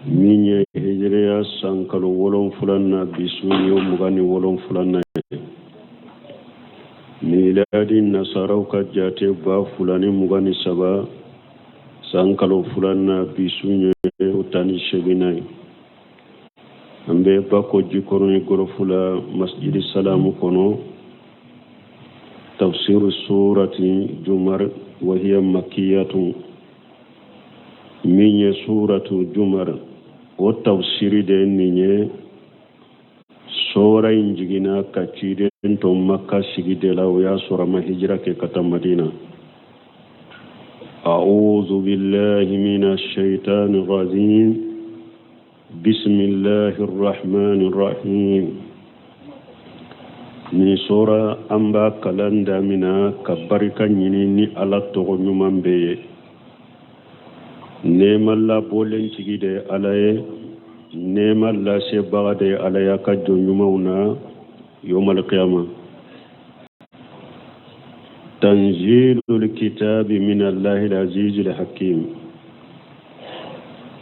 Min ye hijiriya san kalo wolonfila na, bi su ye 27nan ye. Miladi nasaraw ka jate 2023 san kalo filanan, bi su ye o 18nan ye. An bɛ Bako Jikɔrɔni gɔlɔfu la, Masjidi Salamu kɔnɔ. Tafsiru surati Jumar wahiya makiyatun. Min ye suratu Jumar, o tafsiri de ye nin ye. Sura in jiginna ka ciden to Maka sigi de la, o y'a sɔrɔ a ma hijira kɛ ka taa Madina. A'udhu billahi minash shaitani rajim. Bismillahir rahmanir rahim. Nin sura, an b'a kalan damina ka barika ɲini ni Ala tɔgɔ ɲuman bɛɛ ye. Nɛɛma labɔlen tigi de ye Ala ye, nɛɛma lasebaga de ye Ala ye a ka jɔn ɲumanw na yomal kiyama. Tanzilul kitabi min Allahil azizil hakim.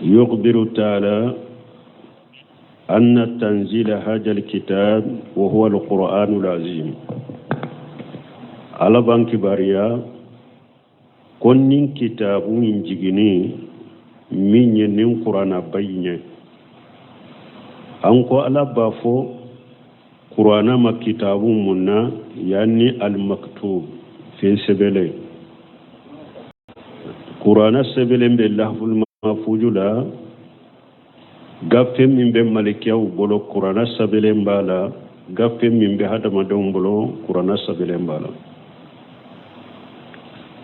Yukhbiru ta'ala anna tanzila hadha alkitab wa huwa alquranul azim. Ala b'an kibaruya ko nin kitabu in jiginni min ye nin kuranaba in ye, an ko Ala b'a fɔ kurana ma kitabu mun na? Yani almaktub, fɛn sɛbɛlen. Kurana sɛbɛlen bɛ lahful mafuju la, gafe min bɛ malikiyaw bolo, kurana sɛbɛlen b'a la. Gafe min bɛ hadamadenw bolo, kurana sɛbɛlen b'a la.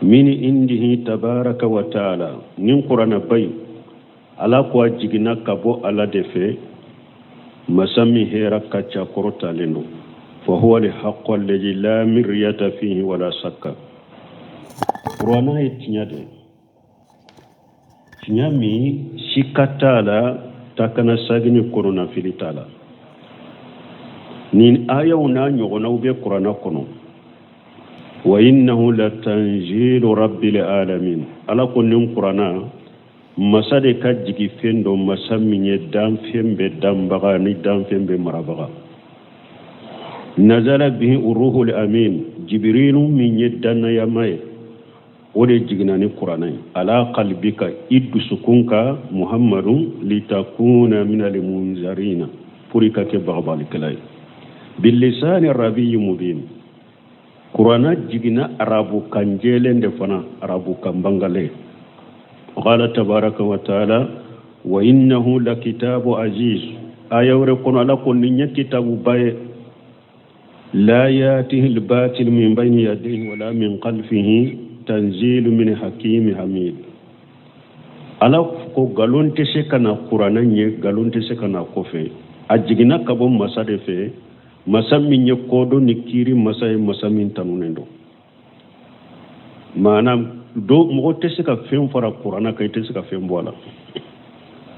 Min indihi tabaraka wa taala, nin kuranaba in, Ala ko a jiginna ka bɔ Ala de fɛ, masa min hɛra ka ca, kɔrɔtalen don. Fa huwa alhaqqu alladhi la miryata fihi wala sakka. Kurana ye tiɲɛ de ye, tiɲɛ min sika t'a la, takana sagini kɔnɔnafili t'a la. Nin ayaw n'a ɲɔgɔnnaw bɛ kurana kɔnɔ. Wa innahu latanzilu rabbil alamin. Ala ko nin kurana, masa de ka jigi fɛn don, masa min ye danfɛn bɛɛ danbaga ni danfɛn bɛɛ marabaga. Nazala bihi ruhul amin, Jibirilu min ye dannayama ye, o de jiginna ni kuranɛ ye. Ala qalbika, i dusukun kan, Muhammadu, litakuna minal munzarina, pour i ka kɛ bagabalikɛla ye. Bilisani arabiyyi mubin, kuranɛ jiginna arabukan jɛlen de fana, arabukan bangalen. Qala tabaraka wa taala wa innahu lakitabu aziz. Aya wɛrɛ kɔnɔ, Ala ko nin ye kitabuba ye. La yatihi albatil min bayni yadayhi wala min khalfihi tanzilu min hakimi hamid. Ala ko nkalon tɛ se ka na kuranɛ ɲɛ, nkalon tɛ se ka na kɔfɛ. A jiginna ka bɔ masa de fɛ, masa min ye kodɔn ni kiiri masa ye, masa min tanunen don. Maana do mɔgɔ tɛ se ka fɛn fara kuranɛ kan, i tɛ se ka fɛn bɔ a la,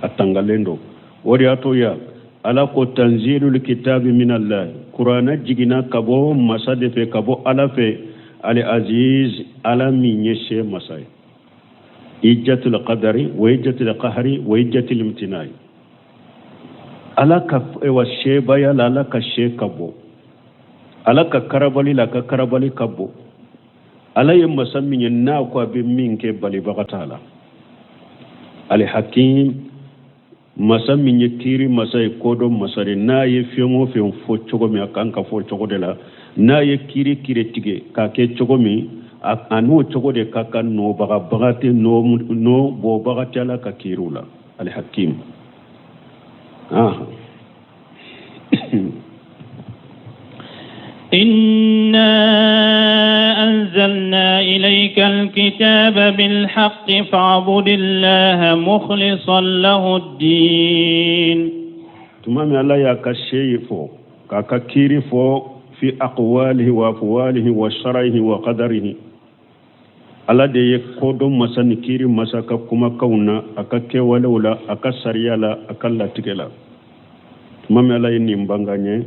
a tangalen don. O de y'a to ya Ala ko tanzilul kitabi min Allah, kuranɛ jiginna ka bɔ masa de fɛ, ka bɔ Ala fɛ, al aziz, Ala min ye se masa ye. Ijjatul qadari wa ijjatul qahri wa ijjatul imtinai. Ala ka ewa sebaya la, Ala ka se ka bon. Ala ka karabali la, a ka karabali ka bon. Ala ye masa min ye, n'a ko a bɛ min kɛ, balibaga t'a la. Alihakim, masa min ye kiiri masa ye, kodɔn masa de. N'a ye fɛn o fɛn fɔ cogo min, a kan ka fɔ cogo de la. N'a ye kiiri kiiri tigɛ k'a kɛ cogo min, a n'o cogo de ka kan. Nɔbagabaga tɛ, nɔ bɔbaga tɛ Ala ka kiiriw la. Alihakim. Ah. إنا أنزلنا إليك الكتاب بالحق فاعبد الله مخلصا له الدين. Tuma min Ala y'a ka se fɔ, k'a ka kiiri fɔ, fi aqwalihi wa afwalihi wa sharaihi wa qadarihi, Ala de ye kodɔn masa ni kiiri masa ka kumakanw na, a ka kɛwalew la, a ka sariya la, a ka latigɛ la. Tuma min Ala ye nin bange an ye,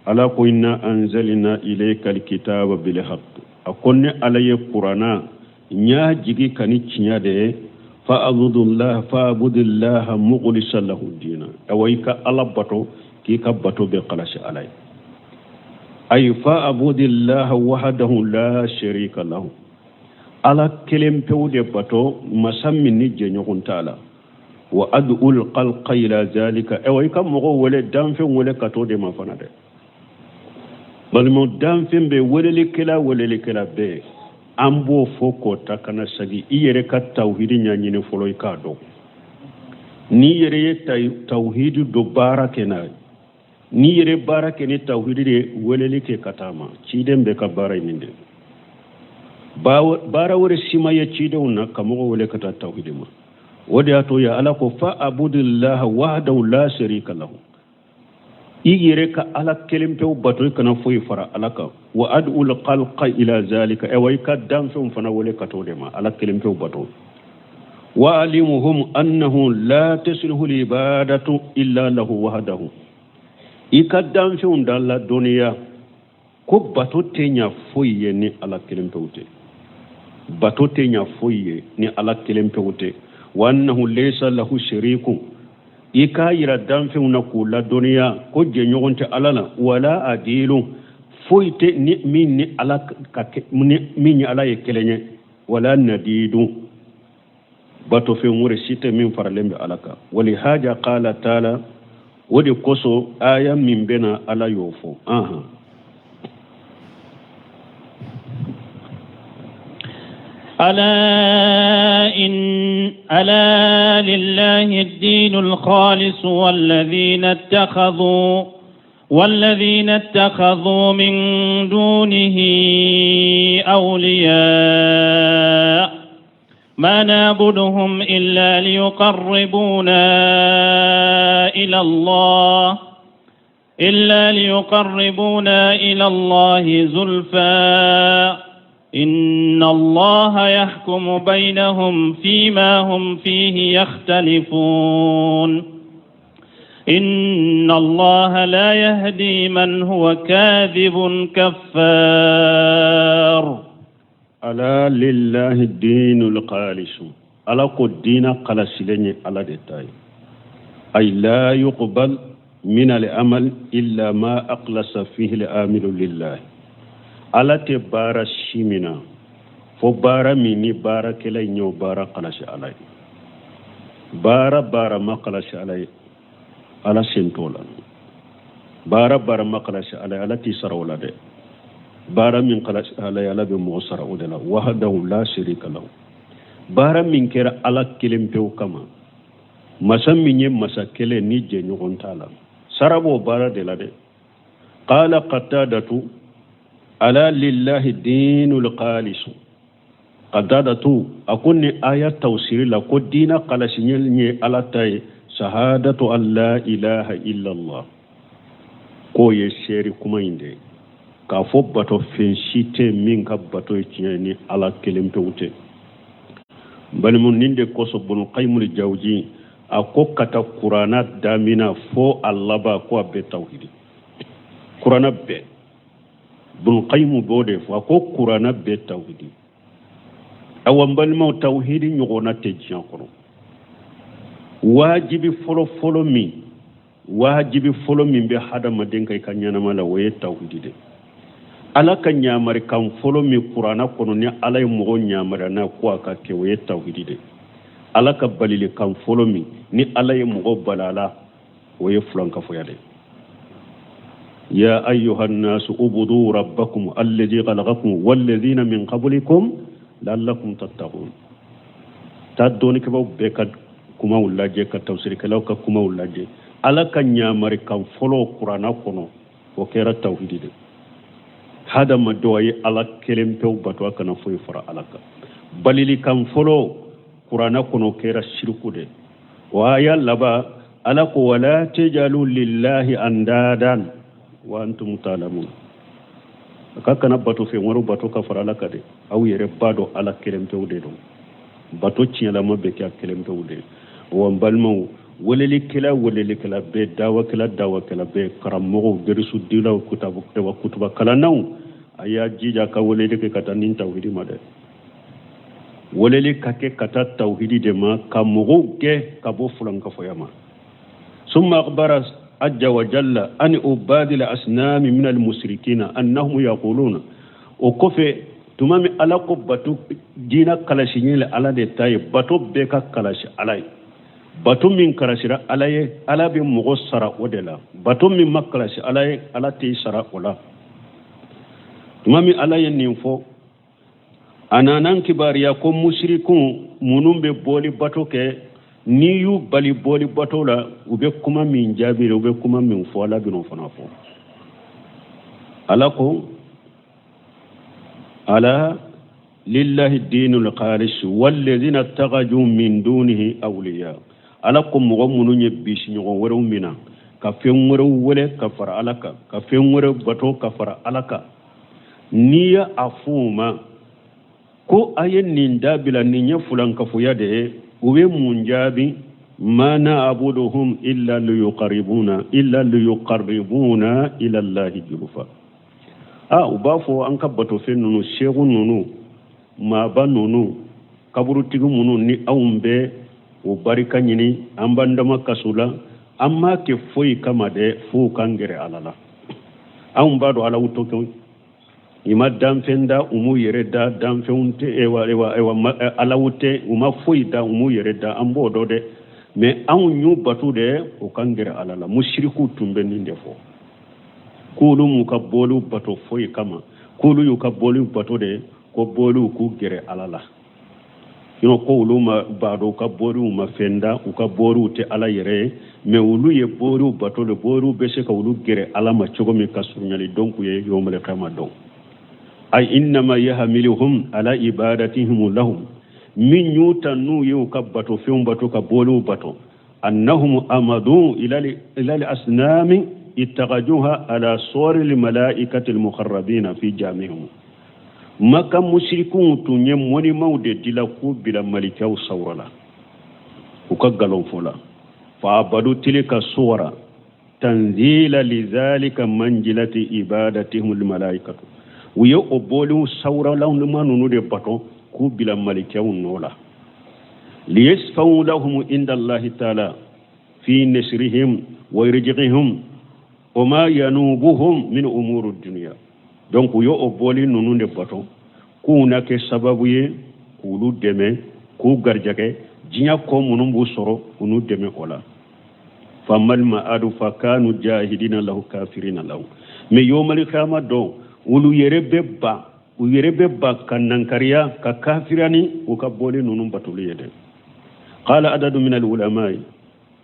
Ala ko inna anzalina ilayka alkitaba bilhaq. A ko ne Ala ye kurana n y'a jigi ka ni tiɲɛ de ye. Fa'budullah fa'budillaha mukhlisan lahu dina. Awa, i ka Ala bato, k'i ka bato bɛɛ kalasi Ala ye. Ay fa'budillaha wahdahu la sharika lahu. Ala kelen pewu de bato, masa min ni jɛɲɔgɔn t'a la. Wa ad'ul khalqa ila zalika. Awa, i ka mɔgɔw wele, danfɛn wele ka t'o de ma fana dɛ. Balimaw, danfɛn bɛɛ welelikɛla, welelikɛla bɛɛ, an b'o fɔ k'o ta ka na sagi i yɛrɛ ka tawhidi ɲɛɲini fɔlɔ, i k'a dɔn. N'i yɛrɛ ye tawhidi dɔn, baara kɛ n'a ye. N'i yɛrɛ baara kɛ ni tawhidi de ye, weleli kɛ ka taa ma. Ciden bɛɛ ka baara ye nin de. Baara wɛrɛ si ma ye cidenw na ka mɔgɔ wele ka taa tawhidi ma. O de y'a to ya Ala ko fa'budillaha wahdahu la sharika lahu. I yɛrɛ ka Ala kelen pewu bato, i kana foyi fara Ala kan. Wa ad'ul khalqa ila zalika. Awa, i ka danfɛnw fana wele ka t'o de ma, Ala kelen pewu bato. Wa alimuhum annahu la tasluhu ibadatu illa lahu wahdahu. I ka danfɛnw da ladɔnniya ko bato tɛ ɲa foyi ye ni Ala kelen pewu tɛ, bato tɛ ɲa foyi ye ni Ala kelen pewu tɛ. Wa annahu laysa lahu sharikun. I k'a yira danfɛnw na k'u ladɔnniya ko jɛɲɔgɔn tɛ Ala la, wala adilun, foyi tɛ ni min ni Ala ka ni min ni Ala ye kelen ye, wala nadidun, batofɛn wɛrɛ si tɛ min faralen bɛ Ala kan. Walihaja qala taala, o de kosɔn aya min bɛna, Ala y'o fɔ anhan. ألا إن ألا لله الدين الخالص والذين اتخذوا من دونه أولياء ما نعبدهم إلا ليقربونا إلى الله زلفى إن الله يحكم بينهم فيما هم فيه يختلفون إن الله لا يهدي من هو كاذب كفار. ألا لله الدين الخالص. Ala ko diina kalasilen ye Ala de ta ye. Ay la yuqbal min al-amal illa ma akhlasa fihi al-amilu lillahi. Ala tɛ baara si min na fo baara min ni baarakɛla in y'o baara kalasi Ala ye. Baara baara ma kalasi Ala ye, Ala sen t'o la. Baara baara ma kalasi Ala ye, Ala t'i sara o la dɛ. Baara min kalasi Ala ye, Ala bɛ mɔgɔ sara o de la. Wahdahu la sharika lahu. Baara min kɛra Ala kelen pewu kama, masa min ye masa kelen ni jɛɲɔgɔn t'a la, sara b'o baara de la dɛ. Qala Qatadatu ala lillahi dinul khalisu. Qatadatu a ko ni aya tawsiri la ko diina kalasiɲɛ ye Ala ta ye, sahadatu an la ilaha illallah, k'o ye seeri kuma in de ye k'a fɔ bato fɛn si tɛ min ka bato ye tiɲɛ ye ni Ala kelen pewu tɛ. N balimaw, nin de kosɔn Bunu Kayimul Jawji a ko ka ta Kurana damina fo a laban ko a bɛɛ tawhidi. Kurana bɛɛ, Bunu Kayimu b'o de fɔ, a ko Kurana bɛɛ tawhidi. Awa, n balimaw, tawhidi ɲɔgɔnna tɛ diɲɛ kɔnɔ. Wajibi fɔlɔ fɔlɔ min, wajibi fɔlɔ min bɛ hadamaden kan i ka ɲɛnama la, o ye tawhidi de. Ala ka ɲamarikan fɔlɔ min Kurana kɔnɔ ni Ala ye mɔgɔ ɲamariya n'a ko a ka kɛ, o ye tawhidi de. Ala ka balilikan fɔlɔ min ni Ala ye mɔgɔ balala, o ye filankafoya de. Ya ayyuha nnasu ubudu rabbakum alladhi khalaqakum walladhina min qablikum la'allakum tattaqun. Taa dɔnnikɛbaw bɛɛ ka kumaw lajɛ, ka tafsirikɛlaw ka kumaw lajɛ, Ala ka ɲamarikan fɔlɔ Kuranna kɔnɔ, o kɛra tawhidi de. Hadamadenw, a ye Ala kelen pewu bato, a kana foyi fara Ala kan. Balilikan fɔlɔ Kuranna kɔnɔ kɛra siriku de. O aya laban, Ala ko wala tajalu lillahi andadan wa antum ta'lamun. A ka kana bato fɛn wɛrɛw bato ka fara Ala kan dɛ. Aw yɛrɛ b'a dɔn Ala kelen pewu de don, bato tiɲɛlama bɛ kɛ a kelen pewu de. Wa n balimaw, welelikɛla welelikɛla bɛɛ, dawakɛla dawakɛla bɛɛ, karamɔgɔw, derisudilaw, kutabu kutuba kalannaw, a y'a jija ka weleli kɛ ka taa nin tawhidi ma dɛ. Weleli ka kɛ ka taa tawhidi de ma, ka mɔgɔw gɛn ka bɔ fulankafoya ma. Summa akhbara azza wa jalla an ubadil asnami min al mushrikina annahum yaquluna. O kɔfɛ, tuma min Ala ko bato diina kalasi le Ala de ta ye, bato bɛɛ ka kalasi Ala ye. Bato min kalasira Ala ye, Ala bɛ mɔgɔ sara o de la. Bato min ma kalasi Ala ye, Ala t'i sara o la. Tuma min Ala ye nin fɔ, a nana kibaruya ko musirikun minnu bɛ bɔli bato kɛ, n'i y'u bali bɔli bato la, u bɛ kuma min jaabi, u bɛ kuma min fɔ, Ala bɛn'o fana fɔ. Ala ko ala lillahi dinul khalis wallazina tagaju min dunihi awliya. Ala ko mɔgɔ minnu ye bisiɲɔgɔn wɛrɛw mina, ka fɛn wɛrɛw wele ka fara Ala kan, ka fɛn wɛrɛw bato ka fara Ala kan, n'i ye a fɔ u ma ko a ye nin dabila, nin ye fulankafoya de ye, u bɛ mun jaabi? Ma na'buduhum illa liyuqarribuna ila Allahi julfa. A u b'a fɔ an ka batofɛn ninnu, seegu ninnu, maaba ninnu, kaburutigi minnu ni anw bɛ o barika ɲini, an b'an dama kaso la, an m'a kɛ foyi kama dɛ, f'u k'an gɛrɛ Ala la. Anw b'a dɔn Alaw to kɛ i ma danfɛn da, u m'u yɛrɛ da, danfɛnw tɛ, ewa ewa ewa, alaw tɛ, u ma foyi da, u m'u yɛrɛ da, an b'o dɔn dɛ, mais anw y'u batu dɛ, o k'an gɛrɛ Ala la. Musirikiw tun bɛ nin de fɔ, k'olu m'u ka bɔliw bato foyi kama, k'olu y'u ka bɔliw bato de ko bɔliw k'u gɛrɛ Ala la. Sinon ko olu ma b'a dɔn u ka bɔliw ma fɛn da, u ka bɔliw tɛ Ala yɛrɛ ye, mais olu ye bɔliw bato de, bɔliw bɛ se ka olu gɛrɛ Ala ma cogo min, ka surunyali dɔn k'u ye yawmal qiyama dɔn. Ay innama yahmiluhum ala ibadatihim lahum, min y'u ta n'u ye u ka bato fɛnw bato, ka bɔliw bato, annahum amadu ila al asnami ittagajuha ala suwari al malaikati al muqarrabina fi jamihim. Maka musirikunw tun ye mɔnimaw de dila k'u bila malikaw sawura la u ka galon fɔ la. Fa abadu tilka suwara tanzila lizalika manjilati ibadatihim almalaikatu. U ye o bɔliw sawuralanma ninnu de bato k'u bila malikaw nɔ la, liyasfaw lahum inda Allahi taala fi nasrihim wa rizqihim wa ma yanubuhum min umuri dunya. Donc u ye o bɔli ninnu de bato k'u na kɛ sababu ye k'olu dɛmɛ, k'u garijɛgɛ diɲɛ ko minnu b'u sɔrɔ, u n'u dɛmɛ o la. Famal ma'adu fa kanu jahidina lahu kafirina lahu. Mais yomali kiyama don, olu yɛrɛ bɛ ban, u yɛrɛ bɛ ban ka nankariya, ka kafiriya ni u ka bɔli ninnu batoli ye dɛ. Qala adadu min al-ulama'i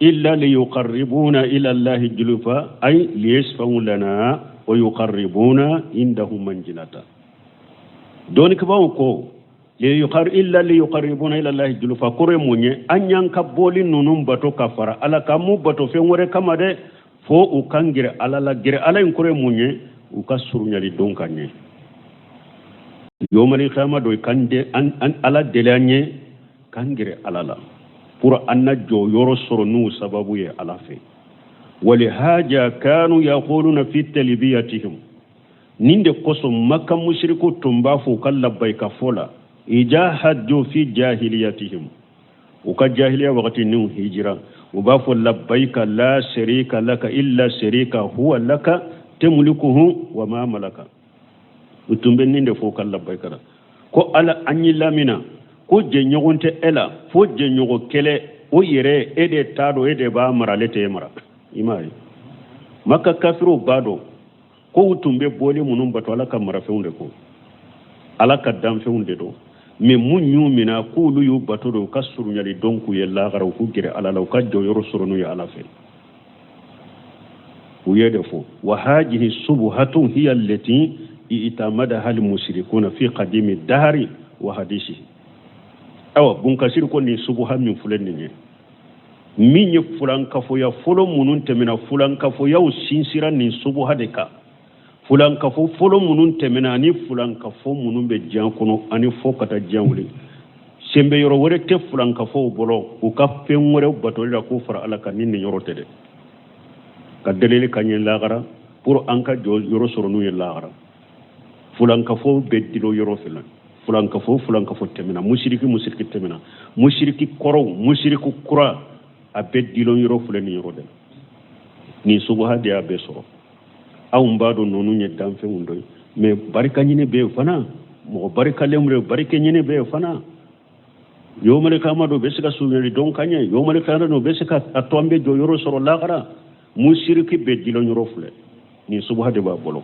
illa liyuqarribuna ila Allahi julfa, ay liyasfa'u lana wa yuqarribuna indahu manjilata. Dɔnnikɛbaaw ko illa liyuqarribuna ila Allahi julfa kɔrɔ ye mun ye? An y'an ka bɔli ninnu bato ka fara Ala kan, m'u bato fɛn wɛrɛ kama dɛ, fo u kan gɛrɛ Ala la. Gɛrɛ Ala in kɔrɔ ye mun ye? U ka surunyali don ka ɲɛ yomali kiyama don, kan de an Ala deli an ye k'an gɛrɛ Ala la pour an na jɔyɔrɔ sɔrɔ n'u sababu ye Ala fɛ. Walihaja kanu yaquluna fi talbiyatihim, nin de kosɔn Maka musiriku tun b'a fɔ u ka labbayika fɔ la, ija hajju fi jahiliyatihim, u ka jahiliya wagati n'u hijira, u b'a fɔ labbayika la sharika laka illa sharika huwa laka tamlikuhu wa ma malaka. U tun bɛ nin de fɔ u ka labbayika la, ko Ala, an y'i lamina ko jɛɲɔgɔn tɛ e la fo jɛɲɔgɔn kɛlɛ, o yɛrɛ e de t'a dɔn, e de b'a mara, ale tɛ e mara. I m'a ye, Maka kafiriw b'a dɔn ko u tun bɛ bɔli minnu bato, Ala ka marafɛnw de ko, Ala ka danfɛnw de don, mais mun y'u minɛ k'olu y'u bato de u ka surunyali dɔn k'u ye lahara, u k'u gɛrɛ Ala la, u ka jɔyɔrɔ sɔrɔ n'u ye Ala fɛ. U ye de fɔ wa hajihi subuhatun hiya allati i'tamadaha al-mushrikuna fi qadimi dahari wa hadisihi. Awa, Bunkasiri ko nin subuha min filɛ nin ye, min ye fulankafoya fɔlɔ minnu tɛmɛna, fulankafoyaw sinsira nin subuha de kan. Fulankafo fɔlɔ minnu tɛmɛna ani fulankafo minnu bɛ diɲɛ kɔnɔ ani fo ka taa diɲɛ wuli, senbɛ yɔrɔ wɛrɛ tɛ fulankafow bolo u ka fɛn wɛrɛw batoli la k'u fara Ala kan ni nin yɔrɔ tɛ dɛ. Ka delili ka ɲɛ lahara pour an ka jɔ yɔrɔ sɔrɔ n'u ye lahara, fulankafow bɛ dilo yɔrɔ fila. Fulankafo fulankafo tɛmɛna, musiriki musiriki tɛmɛna, musiriki kɔrɔw, musiriki kura, a bɛɛ dilon yɔrɔ filɛ nin yɔrɔ de la. Nin subuha de y'a bɛɛ sɔrɔ. Anw b'a dɔn ninnu ye danfɛnw dɔ ye, mais barika ɲini bɛ yen fana, mɔgɔ barikalen bɛ, barika ɲini bɛ yen fana. Yomali kama dɔ bɛ se ka surunyali dɔn ka ɲɛ, yomali kama dɔ bɛ se ka a to an bɛ jɔyɔrɔ sɔrɔ lahara. Musiriki bɛɛ dilon yɔrɔ filɛ nin subuha de b'a bolo.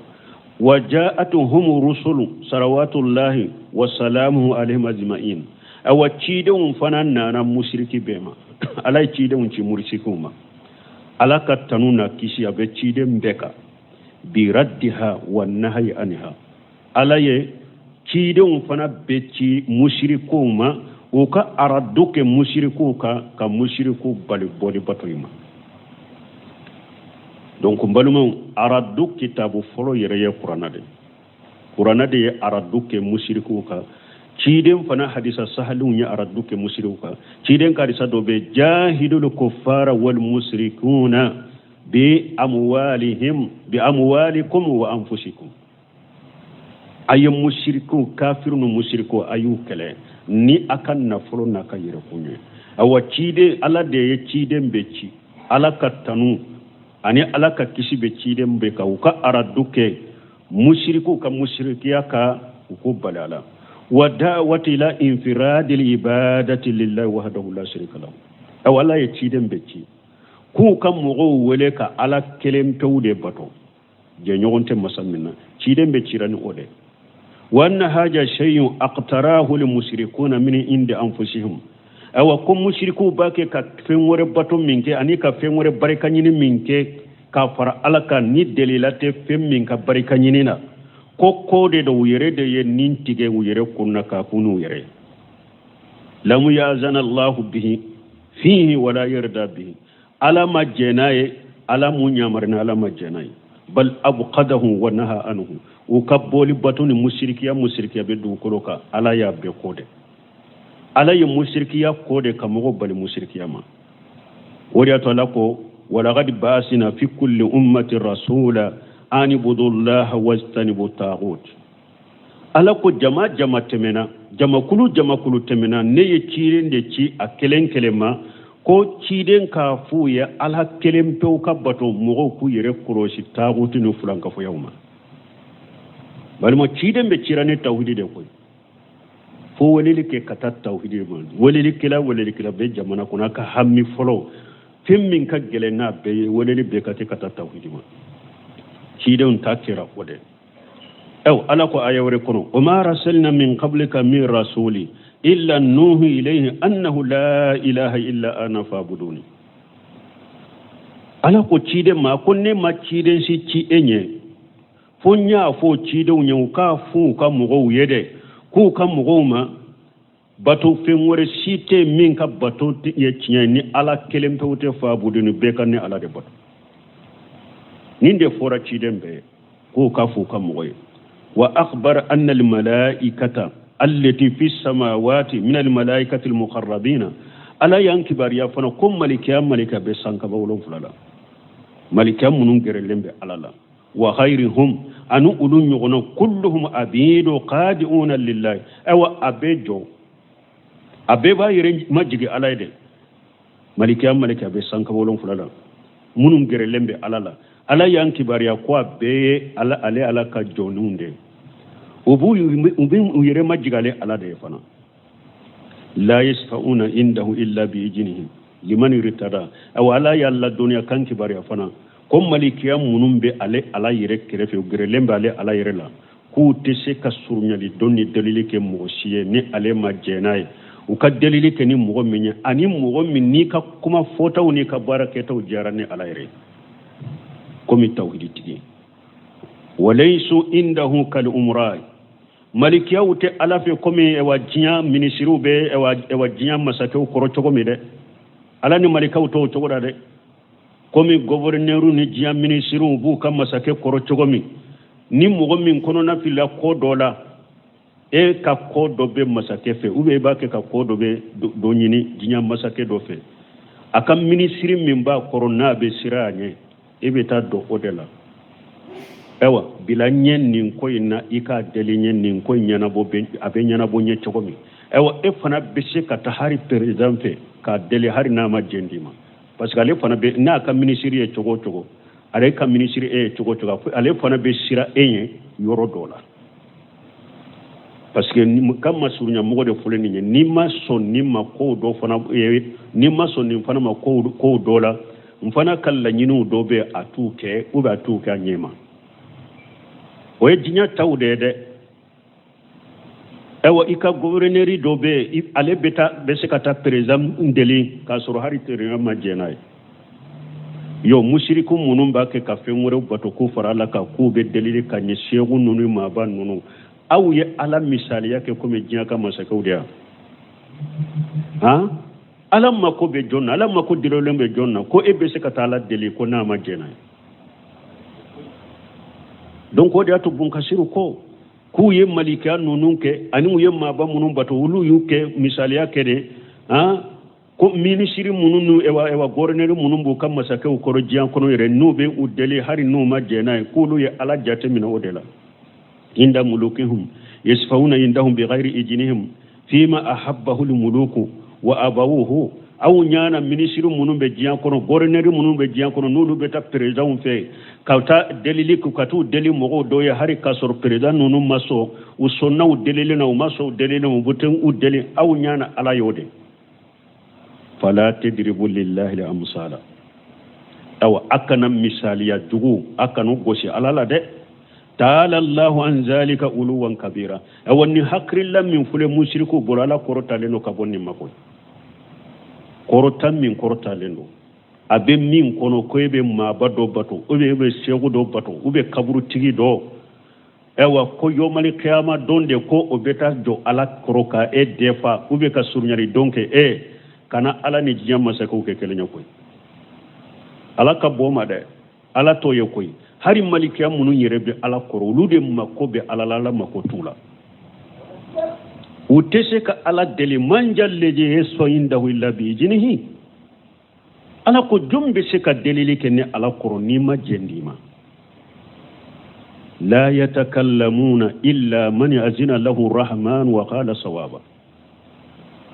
Wa ja'atuhum rusulu salawatullahi wa salamuhu alayhim ajma'in. Awa, cidenw fana nana musiriki bɛɛ ma. Ala ye cidenw ci musirikiw ma. Ala ka tanu n'a kisi a bɛ ciden bɛɛ kan. Bi raddiha wa nahyi anha. Ala ye cidenw fana bɛɛ ci musirikuw ma, u ka aradu kɛ musirikuw kan, ka musirikuw bali boli bato in ma. Donc n balimaw, aradu kitabu fɔlɔ yɛrɛ ye kuranna de. Kuranna de ye aradu kɛ musirikuw kan. Ciden fana hadisa sahalenw ye aradu kɛ musirikuw kan. Ciden ka hadisa dɔ bɛ: jahidul kuffara wal musrikuna bi amwalihim bi amwalikum wa anfusikum. A ye musirikuw, kafiru ni musirikuw, a y'u kɛlɛ ni a ka nafolo n'a ka yɛrɛkun ye. Awa, ciden, Ala de ye ciden bɛ ci. Ala ka tanu ani Ala ka kisi bɛ ciden bɛ kan, u ka aradu kɛ musirikuw ka musirikiya ka u ko bali a la. Wa da'wati ila infiradil ibadati lillahi wahdahu la sharika lahu. Awa, Ala ye ciden bɛ ci k'u ka mɔgɔw wele ka Ala kelen pewu de bato, jɛɲɔgɔn tɛ masa min na. Ciden bɛ cira ni o de. Wa anna haja shay'un aqtarahu lil mushrikuna min indi anfusihim. Awa, ko musirikuw b'a kɛ ka fɛn wɛrɛ bato min kɛ ani ka fɛn wɛrɛ barika ɲini min kɛ k'a fara Ala kan, ni delila tɛ fɛn min ka barika ɲini na, ko ko de don u yɛrɛ de ye nin tigɛ u yɛrɛ kun na k'a kun n'u yɛrɛ ye. Lam yazana Allahu bihi fihi wala yarda bihi. Ala ma jɛn n'a ye, Ala mun yamarina, Ala ma jɛn n'a ye. Bal abqadahu wa naha anhu. U ka boli bato ni musirikiya musirikiya bɛ dugukolo kan, Ala y'a bɛɛ ko de. Ala ye musirikiya ko de ka mɔgɔ bali musirikiya ma. O de y'a to Ala ko: walaqad ba'asna fi kulli ummati rasula an ibudullaha wajtanibu taghut. Ala ko jama jama tɛmɛna, jamakulu jamakulu tɛmɛna, ne ye ciden de ci a kelen kelen ma, ko ciden k'a f'u ye Ala kelen pewu ka bato, mɔgɔw k'u yɛrɛ kɔlɔsi taagutu ni fulankafoyaw ma. Balima, ciden bɛ cira ni tawhidi de koyi. Fo weleli kɛ ka taa tawhidi ma. Welelikɛla welelikɛla bɛ jamana kɔnɔ, a ka hami fɔlɔ, fɛn min ka gɛlɛn n'a bɛɛ ye, weleli bɛɛ ka kɛ ka taa tawhidi ma. Cidenw ta kɛra o de. Ɛw, Ala ko aya wɛrɛ kɔnɔ: wa ma arsalna min qablika min rasuli illa nuhi ilayhi annahu la ilaha illa ana fa'buduni. Ala ko ciden ma ko ne ma ciden si ci e ɲɛ, fo n y'a fɔ cidenw ye u k'a fɔ u ka mɔgɔw ye dɛ, k'u ka mɔgɔw ma bato fɛn wɛrɛ si tɛ min ka bato ye tiɲɛ ni Ala kelen pewu tɛ, fa'buduni, bɛɛ ka ne Ala de bato. Nin de fɔra ciden bɛɛ ye k'o ka fɔ u ka mɔgɔ ye. Wa akhbar anna al malaikata allati fi samawati min al malaikati al muqarrabina. Ala y'an kibaruya fana ko malikiya malika bɛ sankaba 7 la, malikiya minnu gɛrɛlen bɛ Ala la, wa ghayrihum, ani olu ɲɔgɔnna, kulluhum abidu qadi'una lillahi. Ayiwa, a bɛ jɔ, a bɛɛ b'a yɛrɛ majigi Ala ye dɛ. Malikiya malika bɛ sankaba 7 la minnu gɛrɛlen bɛ Ala la, Ala y'an kibaruya ko a bɛɛ ye Ala, ale Ala ka jɔnniw de ye. U b'u u bɛ u yɛrɛ majigi ale Ala de ye fana. La yasfa'una indahu illa bi ijnihi liman irtada. Awa, Ala y'a ladɔnniya kan kibaruya fana ko malikiya minnu bɛ ale Ala yɛrɛ kɛrɛfɛ, u gɛrɛlen bɛ ale Ala yɛrɛ la, k'u tɛ se ka surunyali dɔn ni delili kɛ mɔgɔ si ye ni ale ma jɛn n'a ye. U ka delili kɛ ni mɔgɔ min ye, ani mɔgɔ min n'i ka kuma fɔtaw n'i ka baara kɛtaw diyara ni Ala yɛrɛ ye, komi tawhidi tigi. Walaysu indahu kal umra. Malikiyaw tɛ Ala fɛ komi ɛwa diɲɛ minisiriw bɛ ɛwa diɲɛ masakɛw kɔrɔ cogo min dɛ. Ala ni malikaw t'o cogo la dɛ. Komi gɔvɛrɛnɛriw ni diɲɛ minisiriw b'u ka masakɛ kɔrɔ cogo min, ni mɔgɔ min kɔnɔna filila ko dɔ la, e ka ko dɔ bɛ masakɛ fɛ, ou bien e b'a kɛ ka ko dɔ bɛ dɔ ɲini diɲɛ masakɛ dɔ fɛ, a ka minisiri min b'a kɔrɔ n'a bɛ siran a ɲɛ, e bɛ taa dɔn o de la. Ayiwa, bila n ɲɛ nin ko in na, i k'a deli n ye nin ko in ɲɛnabɔ, a bɛ ɲɛnabɔ n ye cogo min. Ayiwa, e fana bɛ se ka taa hari président fɛ k'a deli, hari n'a ma jɛn d'i ma, parce que ale fana bɛ n'a ka minisiri ye cogo o cogo, ale ka minisiri e ye cogo o cogo, ale fana bɛ siran e ɲɛ yɔrɔ dɔ la, parce que ka masurunya mɔgɔ de filɛ nin ye. N'i ma sɔn nin ma kow dɔ fana, n'i ma sɔn nin fana ma kow dɔ la, n fana ka laɲiniw dɔ bɛ a t'u kɛ ou bien a t'u kɛ a ɲɛ ma. O ye diɲɛ taw de ye dɛ. Ayiwa, i ka guvɛrɛnɛri dɔ bɛ yen, ale bɛ taa bɛ se ka taa perezan deli k'a sɔrɔ hali perezan ma jɛn n'a ye. Yo, musiriku minnu b'a kɛ ka fɛn wɛrɛw bato k'u fara Ala kan, k'u bɛ delili ka ɲɛ seku ninnu, maaba ninnu, aw ye Ala misaliya kɛ komi diɲɛ ka masakɛw de yan. Han, Ala mako bɛ jɔn na? Ala mako delilen bɛ jɔn na ko e bɛ se ka taa Ala deli ko n'a ma jɛn n'a ye? Donc o de y'a to Bunkasiru ko k'u ye malikiya ninnu kɛ ani u ye maaba minnu bato, olu y'u kɛ misaliya kɛ de, han, ko minisiri minnu n'u ewa ewa gɔrɛnɛri minnu b'u ka masakɛw kɔrɔ diɲɛ kɔnɔ yɛrɛ, n'u bɛ u deli hali n'u ma jɛn n'a ye, k'olu ye Ala jate minɛ o de la. Inda mulukihum yasfauna indahum bighayri ijnihim fima ahabbahu lmuluku wa abawuhu. Aw ɲana minisiri minnu bɛ diɲɛ kɔnɔ, gɔrɛnɛri minnu bɛ diɲɛ kɔnɔ, n'olu bɛ taa perezanw fɛ ka taa delili kɛ, ka t'u deli mɔgɔw dɔw ye, hali k'a sɔrɔ perezan ninnu ma sɔn, u sɔnna u delili na, u ma sɔn u delili na, u bɛ taa u deli, aw ɲana Ala y'o de. Fala tadribu lillahi al-amsala. Awa, a kana misaliya jugu, a kana gosi Ala la dɛ. Taala Allahu an zalika uluwan kabira. Awa, ni hakilila min filɛ musiriku bolo, Ala kɔrɔtalen don ka bɔ nin ma koyi. Kɔrɔta min kɔrɔtalen don, a bɛ min kɔnɔ ko e bɛ maaba dɔ bato, ou bien e bɛ seku dɔ bato, ou bien kaburutigi dɔ. Ayiwa, ko yomali kiyama don de ko o bɛ taa jɔ Ala kɔrɔ ka e defa, ou bien ka surunyali don kɛ e kana Ala ni diɲɛ masakɛw kɛ kelen ye koyi. Ala ka bɔ ma dɛ, Ala t'o ye koyi. Hari malikiya minnu yɛrɛ bɛ Ala kɔrɔ, olu de mako bɛ Ala la, Ala mako t'u la. U tɛ se ka Ala deli. Man ja lezi yasfau indahu illa bi iznihi. Ala ko jɔn bɛ se ka delili kɛ ne Ala kɔrɔ n'i ma jɛn d'i ma? La yatakallamuna illa man azina lahu rahman wa qala sawaba.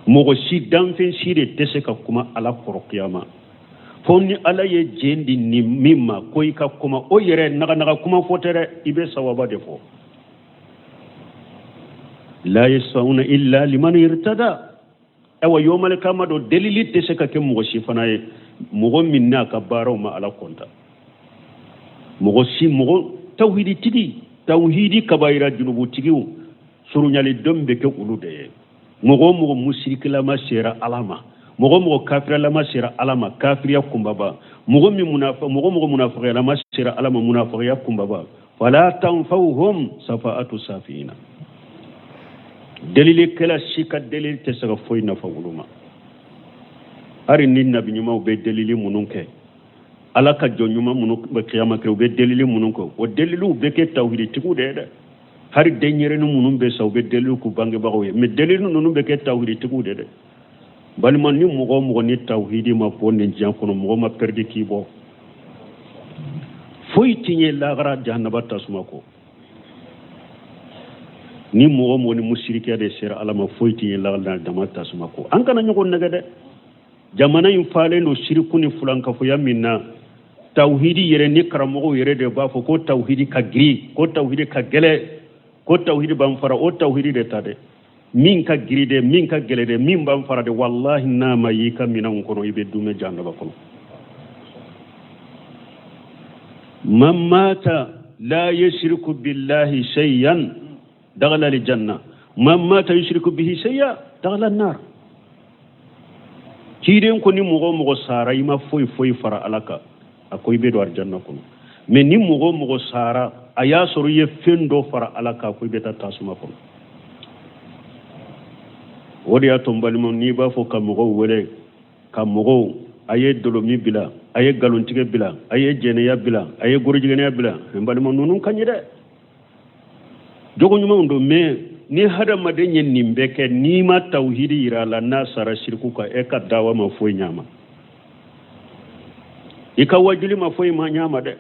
Mɔgɔ si, danfɛn si de tɛ se ka kuma Ala kɔrɔ kiyama fo ni Ala ye jɛn di ni min ma ko i ka kuma. O yɛrɛ naganaga kuma fɔ tɛ dɛ, i bɛ sawaba de fɔ. La yasfauna illa liman irtada. Ayiwa, yomali kama don delili tɛ se ka kɛ mɔgɔ si fana ye, mɔgɔ min n'a ka baaraw ma Ala kɔnta. Mɔgɔ si, mɔgɔ tawhiditigi, tawhidi kabayira junubutigiw, surunyali don bɛ kɛ olu de ye. Mɔgɔ o mɔgɔ musirikilama sera Ala ma, mɔgɔ o mɔgɔ kafiralama sera Ala ma, kafiriya kunbaba, mɔgɔ min munafa, mɔgɔ mɔgɔ munafagayalama sera Ala ma, munafagaya kunbaba, fala tanfawhum safaatu safiina. Delilikɛla si ka delili tɛ se ka foyi nafa olu ma. Hali ni nabi ɲumanw bɛ delili minnu kɛ, Ala ka jɔn ɲuman minnu bɛ kiyama kɛ, u bɛ delili minnu kɛ, o deliliw bɛ kɛ tawhiditigiw de ye dɛ. Hali denyɛrɛnin minnu bɛ sa, u bɛ delili k'u bangebagaw ye, mais delili ninnu bɛ kɛ tawhiditigiw de dɛ. Balima, ni mɔgɔ o mɔgɔ ni tawhidi ma bɔ nin diɲɛ kɔnɔ, mɔgɔ ma pɛridi k'i bɔ, foyi tɛ ɲɛ lahara jahanaba tasuma kɔ. Ni mɔgɔ o mɔgɔ ni musirikiya de sera Ala ma, foyi tɛ ɲɛ lahara jahanaba tasuma kɔ. An kana ɲɔgɔn nɛgɛ dɛ. Jamana in falen don siriku ni fulankafoya min na, tawhidi yɛrɛ ni karamɔgɔw yɛrɛ de b'a fɔ ko tawhidi ka girin, ko tawhidi ka gɛlɛ, ko tawhidi b'an fara. O tawhidi de ta dɛ, min ka giri dɛ, min ka gɛlɛ dɛ, min b'an fara dɛ, walahi n'a ma y'i ka minɛnw kɔnɔ, i bɛ dumɛ jahanaba kɔnɔ. Man mata la yushriku billahi shay'an dakhala aljanna, man mata yushriku bihi shay'an dakhala an-nar. Ciden ko ni mɔgɔ o mɔgɔ sara i ma foyi foyi fara Ala kan, a ko i bɛ don alijanna kɔnɔ. Mais ni mɔgɔ o mɔgɔ sara a y'a sɔrɔ i ye fɛn dɔ fara Ala kan, ko i bɛ taa tasuma kɔnɔ. O de y'a to n balimaw, n'i b'a fɔ ka mɔgɔw wele, ka mɔgɔw a ye dɔlɔmin bila, a ye nkalontigɛ bila, a ye jɛnɛya bila, a ye gorojigɛnɛya bila, n balima, ninnu ka ɲi dɛ, jogo ɲumanw don. Mais ni hadamaden ye nin bɛɛ kɛ, n'i ma tawhidi yira a la, n'a sara siriku kan, e ka dawa ma foyi ɲa ma, i ka wajuli ma foyi ma ɲa ma dɛ.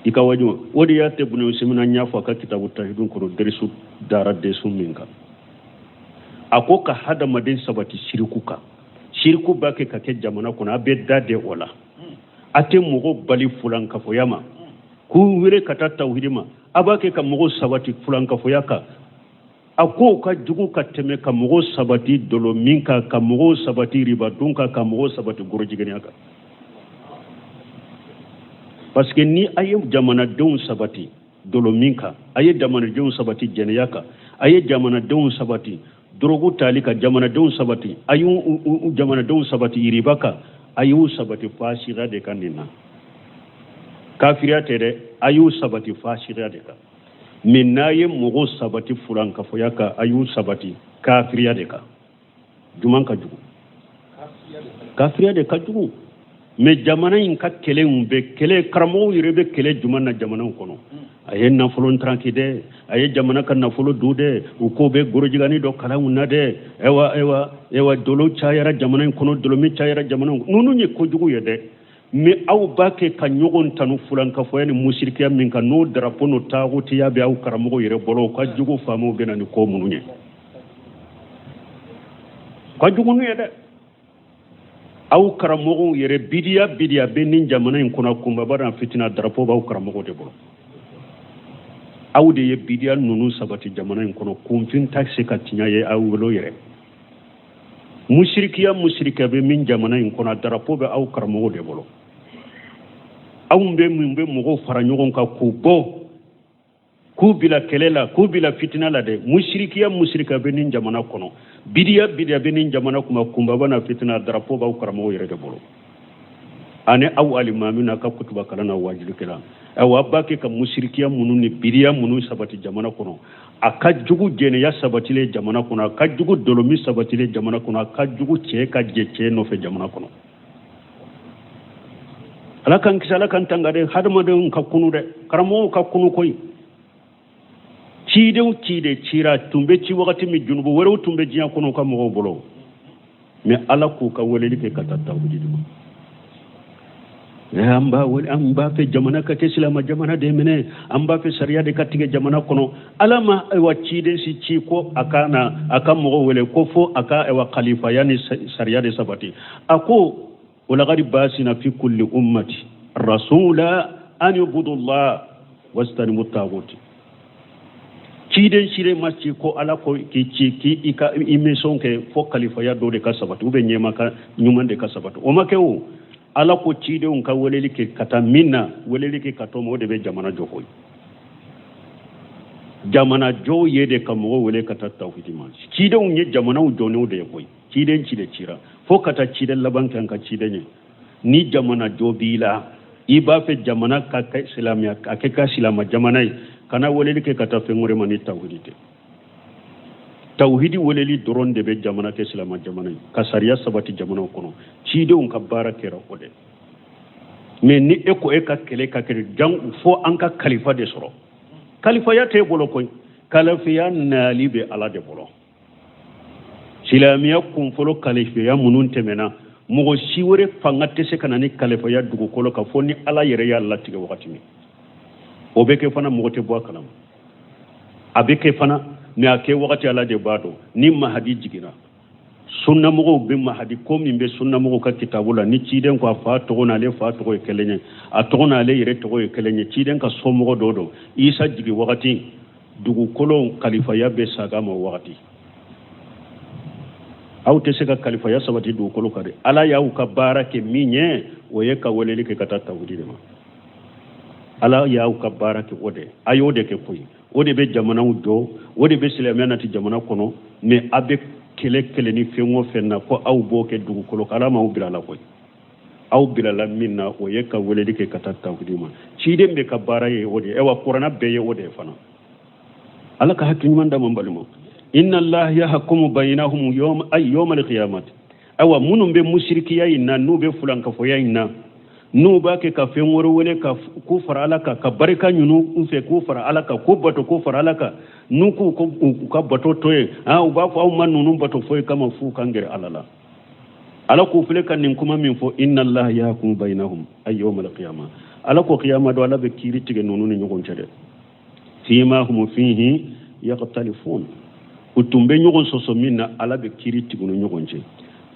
I ka waju o de y'a te bunu simina n y'a fɔ a ka kitabu tahidun kɔnɔ derisu dara desu min kan a ko ka hadamaden sabati siriku kan siriku b'a kɛ ka kɛ jamana kɔnɔ a bɛ da de o la a tɛ mɔgɔ bali fulankafoya ma k'u wele ka taa tawhidi ma a b'a kɛ ka mɔgɔw sabati fulankafoya kan a k'o ka jugu ka tɛmɛ ka mɔgɔw sabati dɔlɔmin kan ka mɔgɔw sabati riba dun kan ka mɔgɔw sabati gorojigɛnɛya kan parce que ni a ye jamanadenw sabati dɔlɔmin kan a ye jamanadenw sabati jɛnɛya kan a ye jamanadenw sabati dɔrɔgu tali kan jamanadenw sabati a y'u jamanadenw sabati riba kan a y'u sabati fasiya de kan nin na kafiriya tɛ dɛ a y'u sabati fasiya de kan mais n'a ye mɔgɔw sabati fulankafoya kan a y'u sabati kafiriya de kan juman ka jugu kafiriya de ka jugu mais jamana in ka kɛlɛ in bɛ kɛlɛ karamɔgɔw yɛrɛ bɛ kɛlɛ juman na jamanaw kɔnɔ a ye nafolo ntaranki dɛ a ye jamana ka nafolo dun dɛ u ko bɛ gorojigani dɔ kalanw na dɛ ayiwa ayiwa ayiwa dolo cayara jamana in kɔnɔ dɔlɔmin cayara jamana in kɔnɔ ninnu ye kojugu ye dɛ mais aw b'a kɛ ka ɲɔgɔn tanu fulankafoya ni musirikiya min kan n'o darapo n'o taagutiya bɛ aw karamɔgɔw yɛrɛ bolo o ka jugu faamaw bɛ na ni ko minnu ye ka jugu n'u ye dɛ aw karamɔgɔw yɛrɛ bidiya bidiya bɛ nin jamana in kɔnɔ kunbaba n'a fitina darapo b'aw karamɔgɔw de bolo aw de ye bidiya ninnu sabati jamana in kɔnɔ kunfin tɛ se ka tiɲɛ ye aw bolo yɛrɛ musirikiya musirikiya bɛ min jamana in kɔnɔ darapo bɛ aw karamɔgɔw de bolo aw bɛ min bɛ mɔgɔw fara ɲɔgɔn kan k'u bɔ k'u bila kɛlɛ la k'u bila fitina la dɛ musirikiya musirikiya bɛ nin jamana kɔnɔ bidiya bidiya bɛ nin jamana kuma kunbaba n'a fitina darapo b'aw karamɔgɔw yɛrɛ de bolo ani aw alimami n'a ka kutuba kalan na wajulikɛla ayiwa a b'a kɛ ka musirikiya minnu ni bidiya minnu sabati jamana kɔnɔ a ka jugu jɛnɛya sabatilen jamana kɔnɔ a ka jugu dɔlɔmin sabatilen jamana kɔnɔ a ka jugu cɛ ka jɛ cɛ nɔfɛ jamana kɔnɔ ala k'an kisi ala k'an tanga dɛ hadamadenw ka kunu dɛ karamɔgɔw ka kunu koyi cidenw ciden cira tun bɛ ci wagati min junubu wɛrɛw tun bɛ diɲɛ kɔnɔ u ka mɔgɔw bolo mais ala k'u ka weleli kɛ ka taa tawhidi de ma an b'a wele an b'a fɛ jamana ka kɛ silama jamana de minɛ an b'a fɛ sariya de ka tigɛ jamana kɔnɔ ala ma ayiwa ciden si ci ko a ka na a ka mɔgɔw wele ko fo a ka ayiwa kalifaya ni sariya de sabati a ko walakadi basina fi kulli ummati rasula an ibudullah wastanibu taguti ciden ciden ma ci ko ala ko k'i ci k'i i ka i mission kɛ fo kalifaya dɔ de ka sabati ou bien ɲɛmaa ka ɲuman de ka sabati o ma kɛ o ala ko cidenw ka weleli kɛ ka taa min na weleli kɛ ka t'o ma o de bɛ jamana jɔ koyi jamana jɔ ye de ka mɔgɔw wele ka taa tawhidi ma cidenw ye jamanaw jɔ n'o de ye koyi ciden ciden cira fo ka taa ciden laban kɛ an ka ciden ye ni jamana jɔ b'i la i b'a fɛ jamana ka kɛ silamɛya ka kɛ ka silama jamana ye kana weleli kɛ ka taa fɛn wɛrɛ ma ni tawhidi tɛ tawhidi weleli dɔrɔn de bɛ jamana kɛ silama jamana ye ka sariya sabati jamanaw kɔnɔ cidenw ka baara kɛra o de mais ni e ko e ka kɛlɛ ka kɛ jan fo an ka kalifa de sɔrɔ kalifaya t'e bolo koyi kalifaya nali bɛ ala de bolo silamɛya kunfɔlɔ kalifaya minnu tɛmɛna mɔgɔ si wɛrɛ fanga tɛ se ka na ni kalifaya dugukolo kan fo ni ala yɛrɛ y'a latigɛ wagati min o bɛ kɛ fana mɔgɔ tɛ bɔ a kalama a bɛ kɛ fana mais a kɛ wagati ala de b'a dɔn ni mahadi jiginna sunnamɔgɔw bɛ mahadi ko min bɛ sunnamɔgɔw ka kitabu la ni ciden ko a fa tɔgɔ n'ale fa tɔgɔ ye kelen ye a tɔgɔ n'ale yɛrɛ tɔgɔ ye kelen ye ciden ka somɔgɔ dɔ don isa jigin wagati dugukolo kalifaya bɛ saga ma wagati aw tɛ se ka kalifaya sabati dugukolo kan dɛ ala y'aw ka baara kɛ min ye o ye ka weleli kɛ ka taa tawhidi de ma ala y'aw ka baara kɛ o de a y'o de kɛ koyi o de bɛ jamanaw jɔ o de bɛ silamɛya nati jamana kɔnɔ mais a bɛ kɛlɛ kɛlɛ ni fɛn o fɛn na ko aw b'o kɛ dugukolo kan ala m'aw bila la koyi aw bilala min na o ye ka weleli kɛ ka taa tawhidi ma ciden bɛɛ ka baara ye o de ye ayiwa kuranna bɛɛ ye o de ye fana ala ka hakili ɲuman d'an ma balima inna allaha yahkumu bainahum yawm ay yawm alqiyamati ayiwa minnu bɛ musirikiya in na n'u bɛ fulankafoya in na n'u b'a kɛ ka fɛn wɛrɛ wele ka k'u fara ala kan ka barika ɲini u fɛ k'u fara ala kan k'u bato k'u fara ala kan n'u k'u u ka bato to yen u b'a fɔ aw ma ninnu bato foyi kama f'u kan gɛrɛ ala la ala k'u filɛ ka nin kuma min fɔ inna allaha yahkumu bainahum ay yawm alqiyama. Ala ko kiyama don Ala bɛ kiiri tigɛ ninnu ni ɲɔgɔn cɛ dɛ. Fima hum fihi yakhtalifun, u tun bɛ ɲɔgɔn sɔsɔ min na, Ala bɛ kiiri tigɛ u ni ɲɔgɔn cɛ.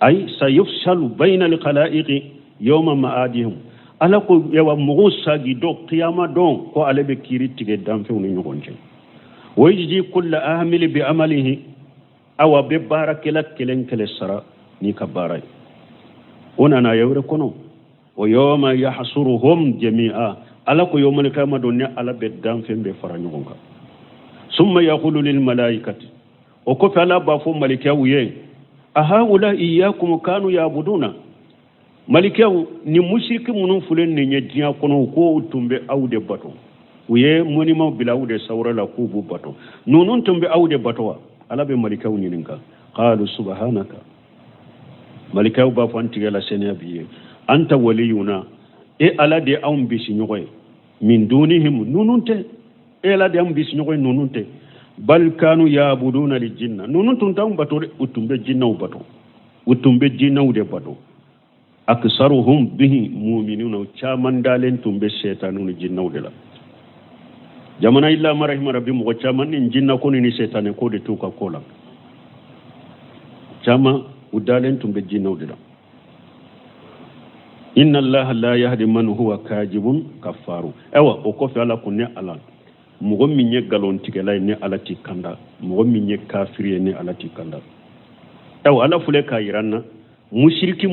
Ayi sayufsalu bayna alkhalaiqi yawma ma'adihim, Ala ko yawa mɔgɔw sagi don kiyama don ko ale bɛ kiiri tigɛ danfɛnw ni ɲɔgɔn cɛ. Wa yajzi kulla amili bi amalihi, awa bɛ baarakɛla kelen kelen sara n'i ka baara ye. O nana aya wɛrɛ kɔnɔ, wa yawma yahsuruhum jami'a, Ala ko yawmal kiyama don ne Ala bɛ danfɛn bɛɛ fara ɲɔgɔn kan. Summa yaqulu lil malaikati, o kɔfɛ Ala b'a fɔ malikaw ye, ahaula iyyakum kanu yabuduna, malikaw ni musiriki minnu filɛ nin ye diɲɛ kɔnɔ ko u tun bɛ aw de bato, u ye mɔnimaw bila aw de sawura la k'u b'u bato, ninnu tun bɛ aw de bato wa? Ala bɛ malikaw ɲininka. Qalu subhanaka, malikaw b'a fɔ an tigi la seniya b'i ye, anta waliyuna, e Ala de anw bisiɲɔgɔn ye, min dunihim, ninnu tɛ, e Ala de anw bisiɲɔgɔn ye, ninnu tɛ, bal kanu yabuduna li jinna, ninnu tun t'anw bato dɛ, u tun bɛ jinnaw bato, u tun bɛ jinnaw de bato. Aksaruhum bihi muminuna, u caman dalen tun bɛ sɛtaniw ni jinnaw de la. Jamana illa ma rahima rabbi, mɔgɔ caman ni jinna ko ni sɛtanɛ ko de t'u ka ko la, caman u dalen tun bɛ jinnaw de la. Inna allaha la yahdi man huwa kajibun kafaru. Ayiwa o kɔfɛ Ala ko ne Ala, mɔgɔ min ye nkalontigɛla ye ne Ala t'i kanda, mɔgɔ min ye kafiri ye ne Ala t'i kanda. Ayiwa Ala filɛ k'a yira an na, musiriki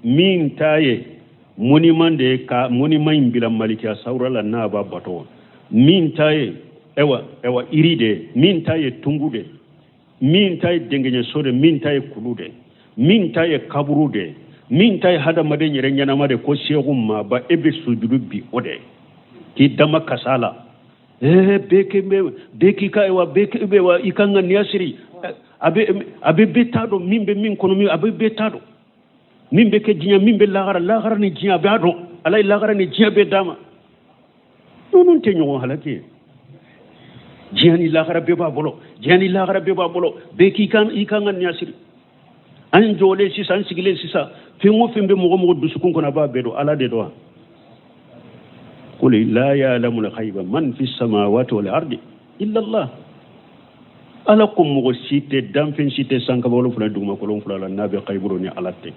min ta ye moniman de ye ka moniman in bila malikiya sawura la n'a b'a bato, min ta ye ayiwa iri de ye, min ta ye tungu de ye, min ta ye dɛngɛɲɛso de, min ta ye kulu de, min ta ye kaburu de, min ta ye hadamaden yɛrɛ ɲɛnama de, ko seku maaba e bɛ sujudu bi o de k'i dama kasa la. Bɛɛ k'i ka ayiwa bɛɛ bɛ wa i kan ka niya siri, a bɛ bɛɛ t'a dɔn min bɛ min kɔnɔ, min a bɛ bɛɛ t'a dɔn min bɛ kɛ diɲɛ, min bɛ lahara, lahara ni diɲɛ a b'a dɔn, Ala ye lahara ni diɲɛ bɛɛ d'a ma. Ninnu tɛ ɲɔgɔn halaki ye, diɲɛ ni lahara bɛɛ b'a bolo, diɲɛ ni lahara bɛɛ b'a bolo, bɛɛ k'i kan i kan ka niya siri. An jɔlen sisan, an sigilen sisan, fɛn o fɛn bɛ mɔgɔ mɔgɔ dusukun kɔnɔ a b'a bɛɛ dɔn, Ala de dɔn wa. Qul la ya'lamu al-ghayba man fi samawati wal ardi illa Allah. Ala ko mɔgɔ si tɛ, danfɛn si tɛ sankaba fila dugumakolo fila la n'a bɛ kayibu dɔn ni Ala tɛ.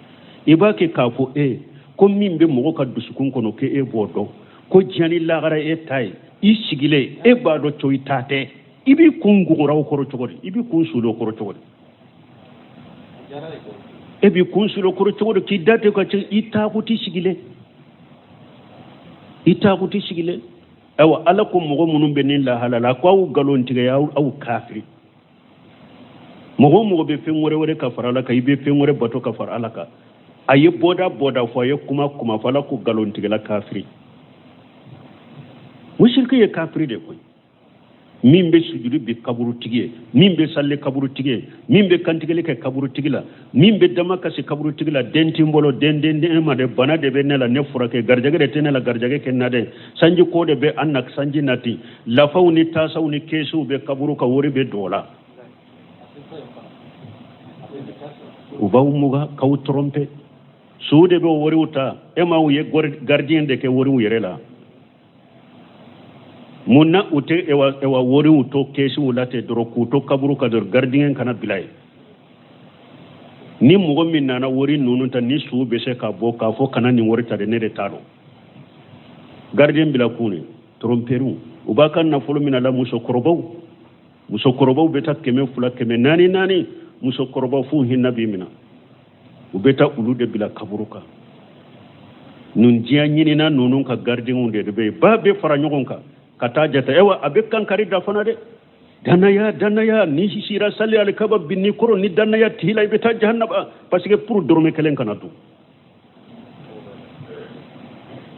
I b'a kɛ k'a fɔ e ko min bɛ mɔgɔ ka dusukun kɔnɔ k'e b'o dɔn, ko diɲɛ ni lahara e ta ye, i sigilen e b'a dɔn co i ta tɛ, i b'i kun gugura o kɔrɔ cogo di, i b'i kun suuli o kɔrɔ cogo di, e b'i kun suuli o kɔrɔ cogo di, k'i da tɛ ka cɛ i taakuti sigilen, i taakuti sigilen. Ayiwa Ala ko mɔgɔ minnu bɛ nin lahala la ko aw nkalon tigɛ, aw kafiri. Mɔgɔ o mɔgɔ bɛ fɛn wɛrɛ wɛrɛ ka fara Ala kan, i bɛ fɛn wɛrɛ bato ka fara Ala kan, a ye bɔda bɔda fɔ, a ye kuma kuma fɔ, Ala ko nkalontigɛla kafiri. Musiriki ye kafiri de koyi. Min bɛ sujudi bi kaburutigi ye, min bɛ sali kaburutigi ye, min bɛ kantigɛli kɛ kaburutigi la, min bɛ dama kasi kaburutigi la, den tɛ n bolo, den den den ma dɛ, bana de bɛ ne la, ne furakɛ, garijɛgɛ de tɛ ne la, garijɛgɛ kɛ n na dɛ, sanji ko de bɛ an na, sanji na ten, lafaw ni tasaw ni kɛsiw bɛ kaburu ka wari bɛ don o la. U b'aw muga k'aw tromper, su de bɛ wariw ta, e ma u ye gardien de kɛ wariw yɛrɛ la. Mun na u tɛ ewa wariw to kɛsiw la ten dɔrɔn k'u to kaburu kan dɔrɔn, gardien kana bila yen. Ni mɔgɔ min nana wari ninnu ta, ni su bɛ se ka bɔ k'a fɔ kana nin wari ta dɛ, ne de t'a dɔn. Gardien bila kun de, trompeurw, u b'a ka nafolo minɛ la musokɔrɔbaw. Musokɔrɔbaw bɛ taa 200 400 naani, musokɔrɔbaw f'u hinɛ b'i minɛ, u bɛ taa olu de bila kaburu kan. Nin diɲɛ ɲinina ninnu ka gardienw de bɛ yen, ba bɛ fara ɲɔgɔn kan ka taa jate. Ayiwa a bɛ kankari da fana dɛ, danaya danaya, ni sira sali alikaba binni kɔrɔ, ni danaya t'i la i bɛ taa jahanaba, parce que pour dɔrɔmɛ kelen kana dun,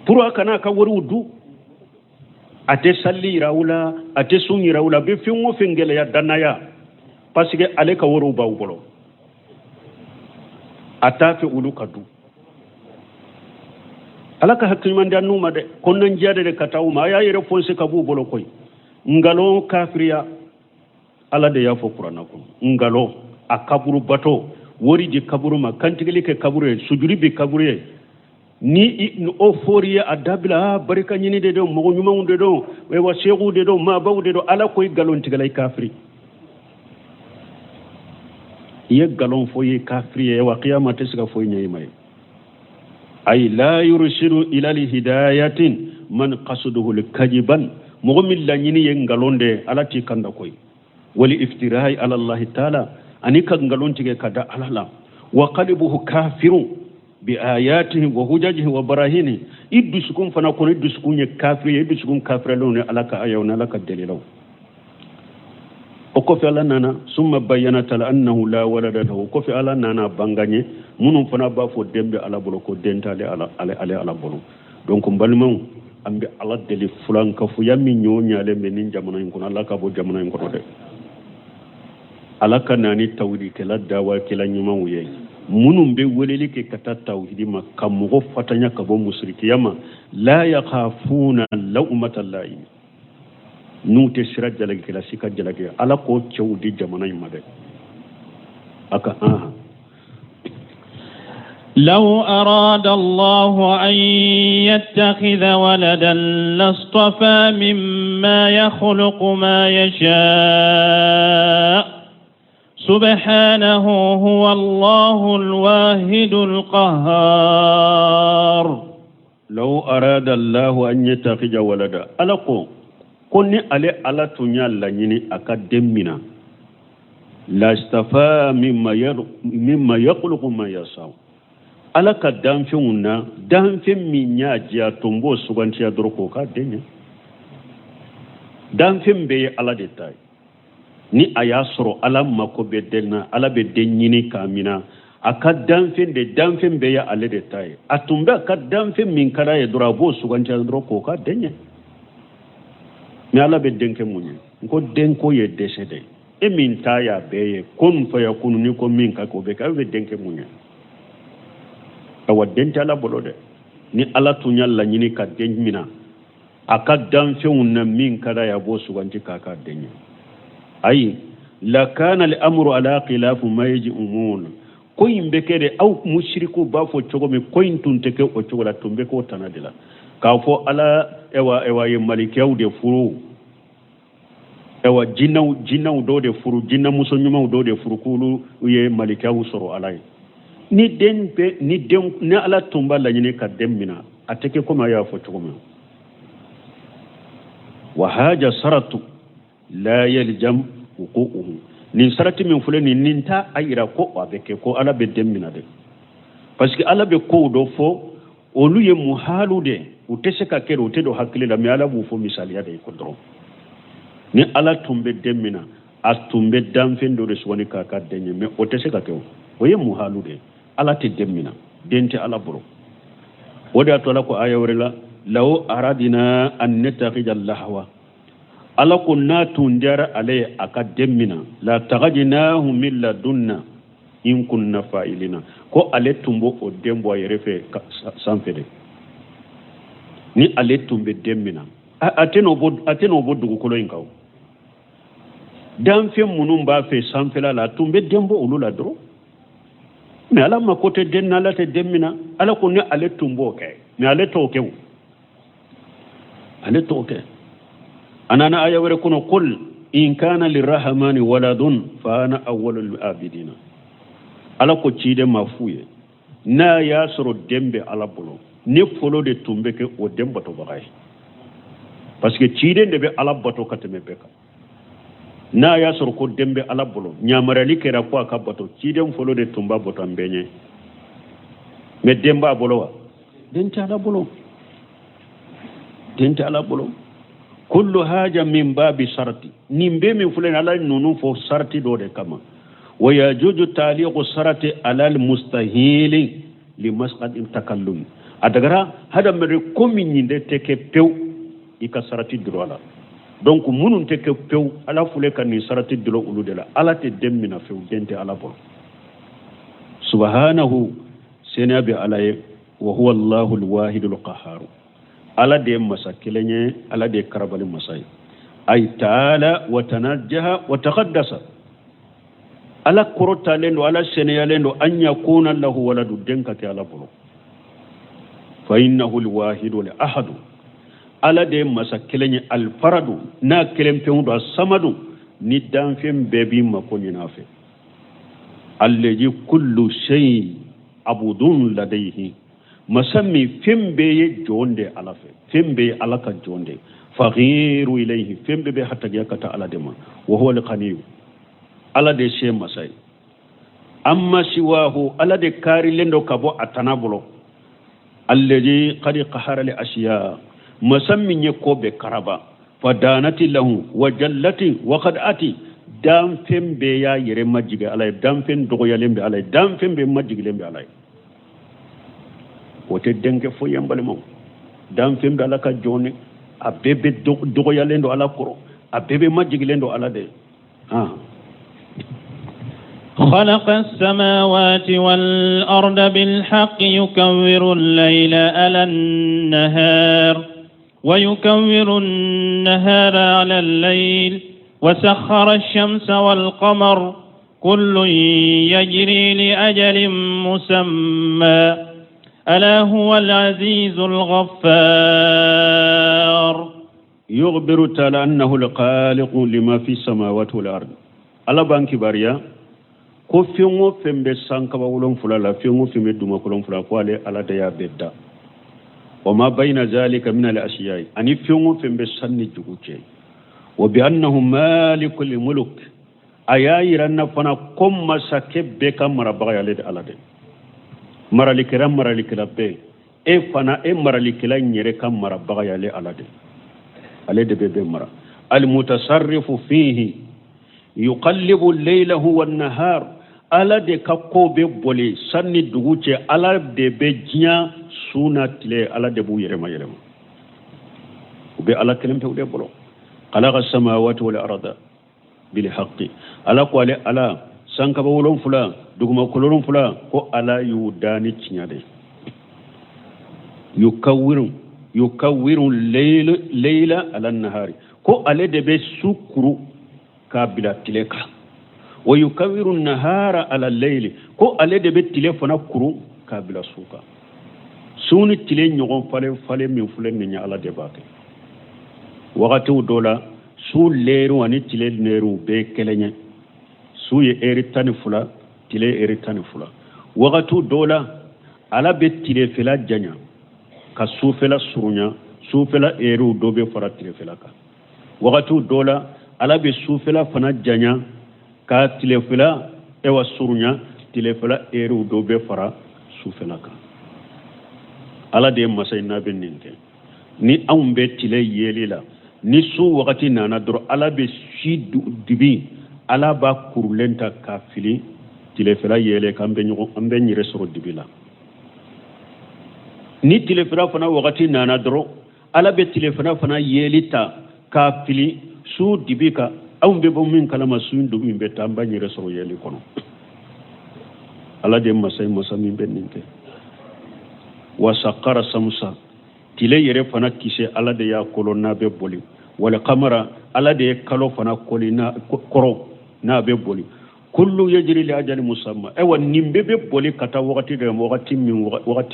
pour a kana a ka wariw dun. A tɛ sali yira u la, a tɛ sun yira u la, a bɛ fɛn o fɛn gɛlɛya danaya, parce que ale ka wariw b'aw bolo, a t'a fɛ olu ka dun. Ala ka hakili ɲuman di an n'u ma dɛ, kɔnɔnajɛya de ka taa u ma, a y'a yɛrɛ fonse ka b'u bolo koyi. Nkalon kafiriya, Ala de y'a fɔ kuranna kɔnɔ, nkalon a kaburu bato, wari di kaburu ma, kantigɛli kɛ kaburu ye, sujudi bi kaburu ye, Ni o fɔr'i ye a dabila, barika ɲini de don, mɔgɔ ɲumanw de don, wa seekuw de don, maabaw de don. Ala ko i nkalontigɛla, i kafiri. I ye nkalon fɔ, i ye kafiri ye, wa kiyama tɛ se ka foyi ɲɛ i ma ye. Ay la yursidu ila lihidayatin man qasuduhu likajiban, mɔgɔ min laɲini ye nkalon de ye, Ala t'i kanda koyi. Wali iftirahi ala Allahi taala, ani ka nkalon tigɛ ka da Ala la. Wa qalibuhu kafirun bi ayatihi wa hujajihi wa barahini, i dusukun fana kɔnɔ, i dusukun ye kafiri ye, i dusukun kafiralen ni Ala ka ayaw ni Ala ka dalilaw. O kɔfɛ Ala nana summa bayyana taala annahu la walada lahu. O kɔfɛ Ala nana banga ye minnu fana b'a fɔ den bɛ Ala bolo, ko den t'ale Ala, ale ale Ala bolo. Donc n balimaw, an bɛ Ala deli fulankafoya min ɲɔ ɲalen bɛ nin jamana in kɔnɔ, Ala ka bɔ jamana in kɔnɔ dɛ. Ala ka na ni tawhidikɛla dawakɛla ɲumanw ye minnu bɛ weleli kɛ ka taa tawhidi ma, ka mɔgɔ fatanya ka bɔ musirikiya ma. La yakhafuna lawmata laim, n'u tɛ sira jalakikɛla si ka jalaki. Ala k'o cɛw di jamana in ma dɛ. A ka an لو أراد الله أن يتخذ ولدا لاصطفى مما يخلق ما يشاء سبحانه هو الله الواحد القهار. لو أراد الله أن يتخذ ولدا، Ala ko ni ale Ala tun y'a laɲini a ka den mina, lastafa mimma yakhluqu ma yasha. Ala ka danfɛnw na, danfɛn min y'a diya tun b'o sugantiya dɔrɔn k'o k'a den ye. Danfɛn bɛɛ ye Ala de ta ye. Ni a y'a sɔrɔ Ala mako bɛ den na, Ala bɛ den ɲini k'a mina a ka danfɛn de, danfɛn bɛɛ ye ale de ta ye. A tun bɛ a ka danfɛn min ka d'a ye dɔrɔn, a b'o sugantiya dɔrɔn k'o k'a den ye. Ni Ala bɛ den kɛ mun ye? N ko denko ye dɛsɛ de ye. E min ta y'a bɛɛ ye, kun fayakunu, ni ko min ka kɛ o bɛ kɛ. E bɛ den kɛ mun ye? Awa, den tɛ Ala bolo dɛ. Ni Ala tun y'a laɲini ka den mina a ka danfɛnw na, min ka d'a ye, a b'o suganti k'a k'a den ye. Ayi, lakana al-amru ala khilafu ma yaji'umun, ko in bɛ kɛ de aw musirikuw b'a fɔ cogo min, ko in tun tɛ kɛ o cogo la, tun bɛ k'o tana de la, k'a fɔ Ala ewa ye malikiyaw de furu, ewa jinɛw dɔw de furu, jinɛmuso ɲumanw dɔw de furu, k'olu ye malikiyaw sɔrɔ Ala ye. Ni den bɛ ni den ni Ala tun b'a laɲini ka den mina, a tɛ kɛ komi a y'a fɔ cogo min. Wa haja saratu la yaljam wuqu'uhu, nin sarati min filɛ nin, nin t'a a yira ko a bɛ kɛ ko Ala bɛ den mina dɛ, parce que Ala bɛ kow dɔ fɔ, olu ye muhalu de, u tɛ se ka kɛ, u tɛ don hakili la, mais Ala b'u fɔ misaliya de ye ko dɔrɔn. Ni Ala tun bɛ den mina, a tun bɛ danfɛn dɔ de sugandi k'a ka den ye, mais o tɛ se ka kɛ, o ye muhalu de ye. Ala tɛ den mina, den tɛ Ala bolo. O de y'a to Ala ko aya wɛrɛ la, law aradina an nattakhidha lahwa, Ala ko n'a tun diyara ale ye a ka den mina, la tagajinahu min ladunna in kunna fa'ilina, ko ale tun b'o o den bɔ a yɛrɛ fɛ sanfɛ de. Ni ale tun bɛ den mina, a tɛn'o bɔ dugukolo in kan o. Danfɛn minnu b'a fɛ sanfɛla la, a tun bɛ den bɔ olu la dɔrɔn. Mais Ala mako tɛ den na, Ala tɛ den mina. Ala ko ni ale tun b'o kɛ, mais ale t'o kɛ o, ale t'o kɛ. A nana aya wɛrɛ kɔnɔ, qul in kana lirrahmani waladun fa ana awwalul abidina. Ala ko ciden ma f'u ye, n'a y'a sɔrɔ den bɛ Ala bolo, ne fɔlɔ de tun bɛ kɛ o den batobaga ye, parce que ciden de bɛ Ala bato ka tɛmɛ bɛɛ kan. N'a y'a sɔrɔ ko den bɛ Ala bolo, yamaruyali kɛra ko a ka bato, ciden fɔlɔ de tun b'a bato an bɛɛ ɲɛ. Mais den b'a bolo wa? Den tɛ Ala bolo, den tɛ Ala bolo. Kullu haja min babi sarati, nin bɛɛ min filɛ nin, Ala ye ninnu fɔ sarati dɔ de kama. Wa yajuju taliqu sarati alal mustahili li masqati takallum, a dagara hadamaden ko min nin de tɛ kɛ pewu, i ka sarati dulon a la. Donc minnu tɛ kɛ pewu, Ala filɛ ka nin sarati dulon olu de la. Ala tɛ den mina fewu, den tɛ Ala bolo. Subhanahu, seniya bɛ Ala ye. Wa huwa Allahu alwahidul qahhar, Ala de ye masa kelen ye, Ala de ye karabali masa ye. Ay taala wa tanajjaha wa taqaddasa, Ala kɔrɔtalen don, Ala seniyalen don, an yakuna lahu waladu, den ka kɛ Ala bolo. Fa innahu alwahidu alahadu, Ala de ye masa kelen ye, alfaradu, n'a kelen pewu don, asamadu, ni danfɛn bɛɛ b'i mako ɲini a fɛ, allazi kullu shay abudun ladayhi, masa min fɛn bɛɛ ye jɔn de Ala fɛ, fɛn bɛɛ ye Ala ka jɔn de, faqiru ilayhi, fɛn bɛɛ bɛ hatagiya ka taa Ala de ma, wa huwa alghaniyu, Ala de se masa ye, amma siwahu, Ala de kaarilen don ka bɔ a tana bolo, allazi qad qahara li ashiya, masa min ye ko bɛɛ karaba, fadanati lahu wa jallati wa qad ati, danfɛn bɛɛ y'a yɛrɛ majigin Ala ye, danfɛn dɔgɔyalen bɛ Ala ye, danfɛn bɛɛ majigilen bɛ Ala ye. O tɛ denkɛ foyi ye n balimaw, danfɛn bɛ Ala ka jɔn de, a bɛɛ bɛ dɔgɔyalen don Ala kɔrɔ, a bɛɛ bɛ majigilen don Ala de ye. خلق السماوات والأرض بالحق يكور الليل على النهار ويكور النهار على الليل وسخر الشمس والقمر كل يجري لأجل مسمى ألا هو العزيز الغفار. يخبر تعالى أنه الخالق لما في السماوات والأرض. Ala b'an kibaruya ko fɛn o fɛn bɛ sankaba wolonfila la, fɛn o fɛn bɛ dugumakolo wolonfila, ko ale Ala de y'a bɛɛ da, wa ma bayna zalika min al ashiya'i, ani fɛn o fɛn bɛ san ni dugu cɛ, wa bi annahu malikul muluk, a y'a yira n na fana ko masakɛ bɛɛ ka marabaga y'ale de Ala de, maralikɛla maralikɛla bɛɛ, e fana e maralikɛla in yɛrɛ ka marabaga y'ale Ala de, ale de bɛ bɛɛ mara, almutasarrifu fihi yuqallibu laylahu wan nahar, Ala de ka ko bɛ boli san ni dugu cɛ, Ala de bɛ diɲɛ su n'a tile, Ala de b'u yɛlɛma yɛlɛma, u bɛ Ala kelen pewu de bolo. Khalaqa samawati wal arda bil haqqi, Ala ko ale Ala sankaba wolonfila dugumakolo wolonfila ko Ala y'u da ni tiɲɛ de, yukawiru layla ala nahari, ko ale de bɛ su kuru k'a bila tile kan, wa yukawiru nahara ala layli, ko ale de bɛ tile fana kuru k'a bila su kan. Su ni tile ɲɔgɔn falen falen min filɛ nin ye, Ala de b'a kɛ. Wagatiw dɔ la su lɛriw ani tile lɛriw bɛɛ kelen ye, su ye ɛri 12, tile ɛri 12. Wagatiw dɔ la Ala bɛ tilefɛla janya ka sufɛla surunya, sufɛla ɛriw dɔ bɛ fara tilefɛla kan. Wagatiw dɔ la Ala bɛ sufɛla fana janya ka tilefɛla ewa surunya, tilefɛla ɛriw dɔ bɛ fara sufɛla kan. Ala de ye masa ye n'a bɛ nin kɛ. Ni anw bɛ tile yeli la, ni su wagati nana dɔrɔn, Ala bɛ si dibi, Ala b'a kurulen ta k'a fili tilefɛla yɛlɛ k'an bɛ ɲɔgɔn, an bɛ n yɛrɛ sɔrɔ dibi la. Ni tilefɛla fana wagati nana dɔrɔn, Ala bɛ tilefɛla fana yeli ta k'a fili su dibi kan, anw bɛ bɔ min kalama su dibi bɛ taa, an b'an yɛrɛ sɔrɔ yeli kɔnɔ. Ala de ye masa ye, masa min bɛ nin kɛ. Wa sakara samusa, tile yɛrɛ fana kisɛ Ala de y'a kolo n'a bɛ boli, wal kamara, Ala de ye kalo fana koli n'a kɔrɔ n'a bɛ boli, kullu yajri li ajali musamma. Ayiwa, nin bɛɛ bɛ boli ka taa wagati de wagati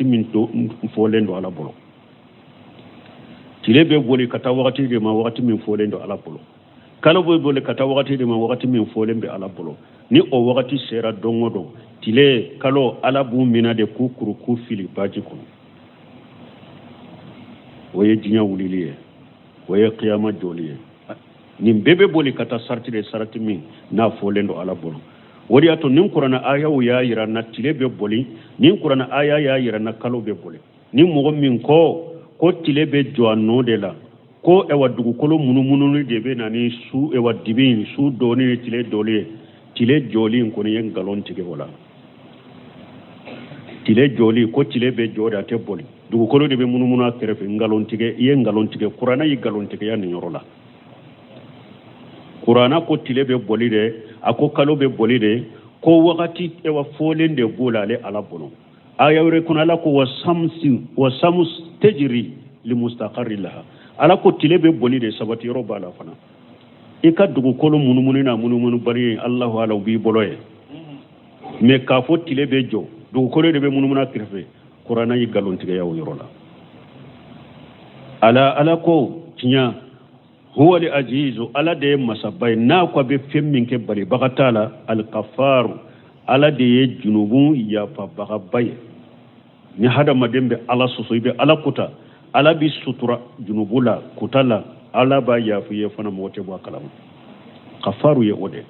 min to fɔlen don Ala bolo. Tile bɛ boli ka taa wagati de ma, wagati min fɔlen don Ala bolo. Kalo bɛ boli ka taa wagati de ma, wagati min fɔlen bɛ Ala bolo. Ni o wagati sera don o don, tile kalo Ala b'u minɛ de k'u kuru k'u fili baji kɔnɔ. O ye diɲɛ wulili ye, o ye kiyama jɔli ye. Nin bɛɛ bɛ boli ka taa sarati de, sarati min n'a fɔlen don Ala bolo. O de y'a to nin kuranɛ ayaw y'a yira na tile bɛ boli, nin kuranɛ aya y'a yira na kalo bɛ boli. Ni mɔgɔ min ko tile bɛ jɔ a nɔ de la, ko ɛwa dugukolo munumununi de bɛ na ni su ɛwa dibi su dɔɔni ni tile dɔɔni ye, tile jɔli in kɔni ye nkalon tigɛ o la. Tile jɔli, ko tile bɛ jɔ de, a tɛ boli, dugukolo de bɛ munumunu a kɛrɛfɛ, nkalon tigɛ, i ye nkalon tigɛ. Kuranɛ ye nkalon tigɛya nin yɔrɔ la. Kuranɛ ko tile bɛ boli de, a ko kalo bɛ boli de, ko wagati ɛwa fɔlen de b'o la ale Ala bolo. Aya wɛrɛ kɔnɔ Ala ko wa samsi wa samus tajri limustaqarri laha, Ala ko tile bɛ boli de, sabati yɔrɔ b'a la fana. I ka dugukolo munumunu n'a munumunu bali ye, Alahu ala, o b'i bolo ye. Mais k'a fɔ tile bɛ jɔ, dugukolo de bɛ munumunu a kɛrɛfɛ, Kuranɛ ye nkalontigiya o yɔrɔ la. Ala, Ala ko tiɲɛ, huwa al azizu, Ala de ye masaba ye, n'a ko a bɛ fɛn min kɛ balibaga t'a la. Alikafaru, Ala de ye junubu yafabagaba ye. Ni hadamaden bɛ Ala sɔsɔ, i bɛ Ala kuta, Ala b'i sutura junubu la, kuta la, Ala b'a yafa i ye fana, mɔgɔ tɛ bɔ a kalama. Kafaru ye o de.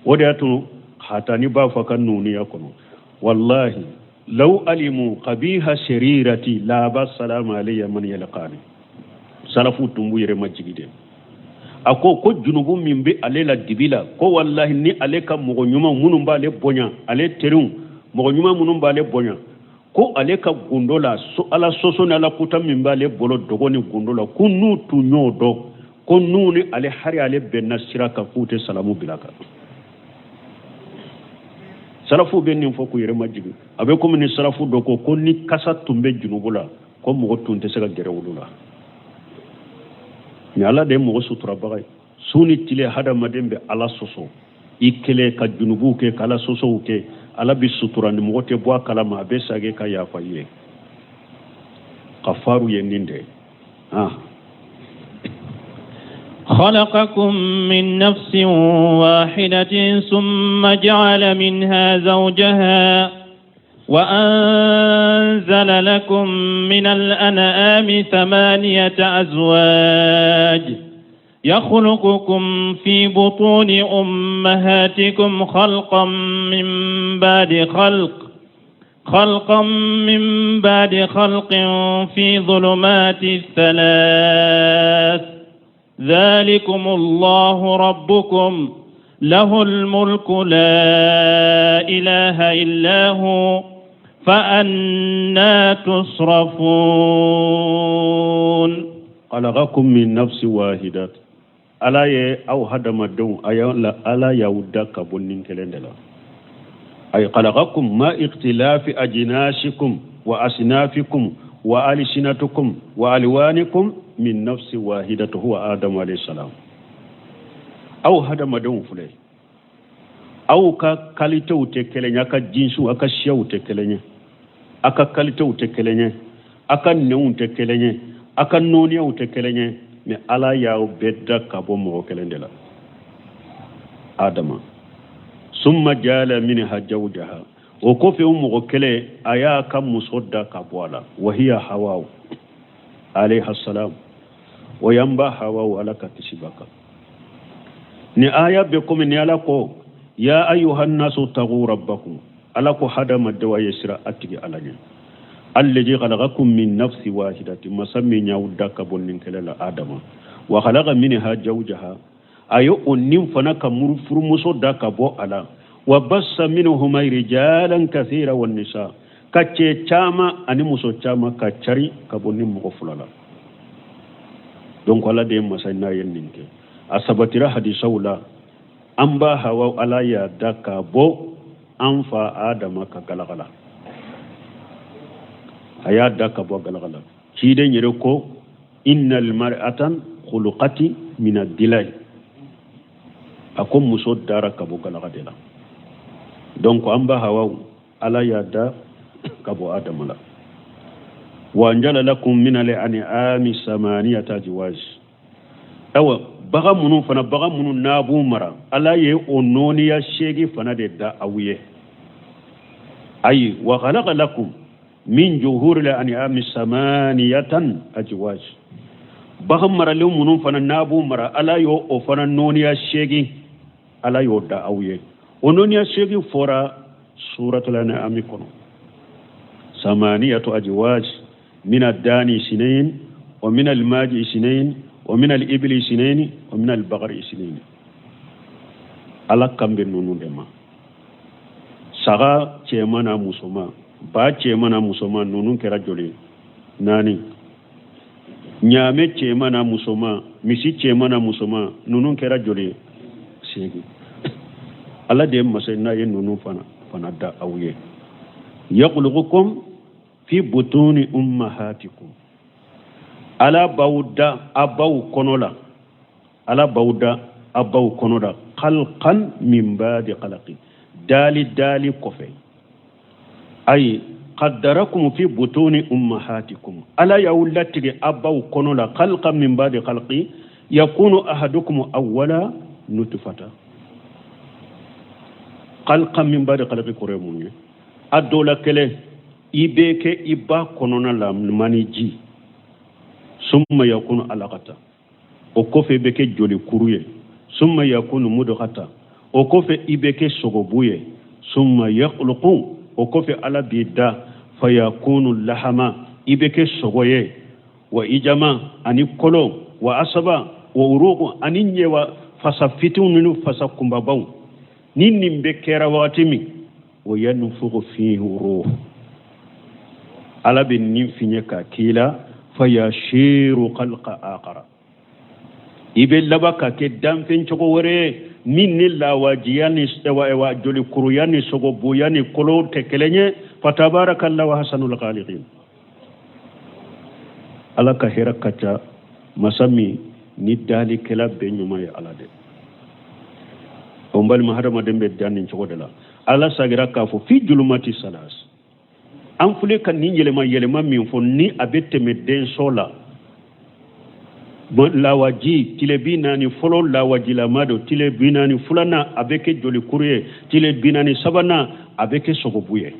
O de y'a to Hatani b'a fɔ a ka nuniya kɔnɔ, wallahi law alimu qabiha sarirati la aba salama alayya man yalqani. Salafu tun b'u yɛrɛ majigi de. A ko ko junubu min bɛ ale la dibi la, ko wallahi ni ale ka mɔgɔ ɲuman minnu b'ale bonya, ale teriw mɔgɔ ɲuman minnu b'ale bonya, ko ale ka gundo la, Ala sɔsɔ ni Ala kuta min b'ale bolo dogo ni gundo la, ko n'u tun y'o dɔn, ko n'u ni ale hari ale bɛnna sira kan, k'u tɛ salamu bila kan. Salafu bɛ nin fɔ k'u yɛrɛ majigin. A bɛ komi ni salafu dɔ ko ko ni kasa tun bɛ junubu la, ko mɔgɔ tun tɛ se ka gɛrɛ olu la. Ni Ala de ye mɔgɔ suturabaga ye. Su ni tile hadamaden bɛ Ala sɔsɔ, i kelen ka junubuw kɛ, ka Ala sɔsɔw kɛ, Ala bɛ sutura ni mɔgɔ tɛ bɔ a kalama, a bɛ sage ka yafa i ye. Kafaru ye nin de ye. خلقكم من نفس واحدة ثم جعل منها زوجها وأنزل لكم من الأنعام 8 أزواج يخلقكم في بطون أمهاتكم خلقا من بعد خلق في ظلمات الثلاث ذلكم الله ربكم له الملك لا إله إلا هو فأنا تصرفون. خلقكم من نفس واحدة. Ala ye aw hadamadenw, Ala y'aw da ka bɔ nin kelen de la. Ay khalaqakum ma ikhtilafi ajnasikum wa asnafikum wa alsinatukum wa alwanikum min nafsi wahidatu huwa Adamu alayhi salam. Aw hadamadenw filɛ, aw ka kalitew tɛ kelen ye, aw ka jinsiw, aw ka siyaw tɛ kelen ye, aw ka kalitew tɛ kelen ye, aw ka nɛnw tɛ kelen ye, aw ka nɔɔniyaw tɛ kelen ye, mais Ala y'aw bɛɛ da ka bɔ mɔgɔ kelen de la, Adama. Summa jala minha jawjaha, o kɔfɛ o mɔgɔ kelen a y'a ka muso da ka bɔ a la, wahiya Hawa alayha salam, o y'an ba Hawa, Ala ka kisi b'a kan. Ni aya bɛ komi ni Ala ko ya ayyuhan nasu taqu rabbakum, Ala ko hadamadenw a ye siran a tigi Ala ɲɛ, alladhi khalaqakum min nafsi wahidati, masa min y'aw da ka bɔ nin kelen la, Adama, wa khalaqa minha jawjaha, a ye o nin fana ka furumuso da ka bɔ a la, wa bassa minhuma rijalan kathira wa nisa, ka cɛ caman ani muso caman ka cari ka bɔ ni mɔgɔ fila la. Donc Ala de ye masa n'a ye nin kɛ. A sabatira hadisaw la, an ba Hawa Ala y'a da ka bɔ an fa Adama ka galaga la, a y'a da ka bɔ galaga la. Ciden yɛrɛ ko innal mar'atan khuluqati min ad-dilai, a ko muso dara ka bɔ galaga de la. Donc an ba Hawa Ala y'a da ka bɔ Adama la. Wa anjala lakum min al-an'ami samaniyata azwaj, awa bagan minnu fana, bagan minnu n'a b'u mara, Ala ye o nɔɔniya 8 fana de da aw ye. Ayi wa khalaqa lakum min juhuri al-an'ami samaniyatan azwaj, bagan maralen minnu fana n'a b'u mara, Ala y'o o fana nɔɔniya 8, Ala y'o da aw ye. O nɔɔniya 8 fɔra suratul an'ami kɔnɔ, samaniyatu azwaj min ad-dani sinain wa min al-maji sinain wa min al-ibli sinain wa min al-baqari sinain. Ala kan bɛ ninnu de ma, saga cɛman n'a musoman, ba cɛman n'a musoman, ninnu kɛra joli? 4. Ɲaamɛ cɛman n'a musoman, misi cɛman n'a musoman, ninnu kɛra joli? 8. Ala de ye masa n'a ye ninnu fana da aw ye. Yakhluqukum fi butuni ummahatikum, Ala b'aw da a baw kɔnɔ la, Ala b'aw da a baw kɔnɔ la, khalqan min ba'di khalqin, dali dali kɔfɛ. Ayi Qaddarakum fi butuni ummahatikum, Ala y'aw latigɛ a baw kɔnɔ la, khalqan min ba'di khalqi yakunu ahadukum awwala nutfata. Khalqan min ba'di khalqi kɔrɔ ye mun ye? A dɔ la kelen, i bɛ kɛ i ba kɔnɔna la maniji, summa yakunu alaqata, o kɔfɛ i bɛ kɛ jolikuru ye, summa yakunu mudghata, o kɔfɛ i bɛ kɛ sogobu ye, summa yakhluqu, o kɔfɛ Ala b'i da, fayakunu lahama, i bɛ kɛ sogo ye, wa ijama, ani kolo, wa asaba, wa uruqu, ani ɲɛwa fasa fitiw ni fasa kunbabaw. Ni nin bɛɛ kɛra wagati min, wa yanfukhu fihi ruh, Ala bɛ nin fiɲɛ ka k'i la, fayasiru khalqa akhara, i bɛ laban ka kɛ danfɛn cogo wɛrɛ ye min ni lawajiya ni ewa jolikuruya ni sogobuya ni kolo tɛ kelen ye. Fatabarakallahu hasanul khaliqin. Ala ka hɛrɛ ka ca, masa min ni dalikɛla bɛɛ ɲuman ye Ala de. O n balima, hadamaden bɛ dan nin cogo de la. Ala sagira k'a fɔ fi julumati salas. An filɛ ka nin yɛlɛma yɛlɛma min fɔ, ni a bɛ tɛmɛ denso la, lawaji tile 40 fɔlɔ lawajilama don, tile 40 filanan a bɛ kɛ jolikuru ye, tile 40 sabanan a bɛ kɛ sogobu ye.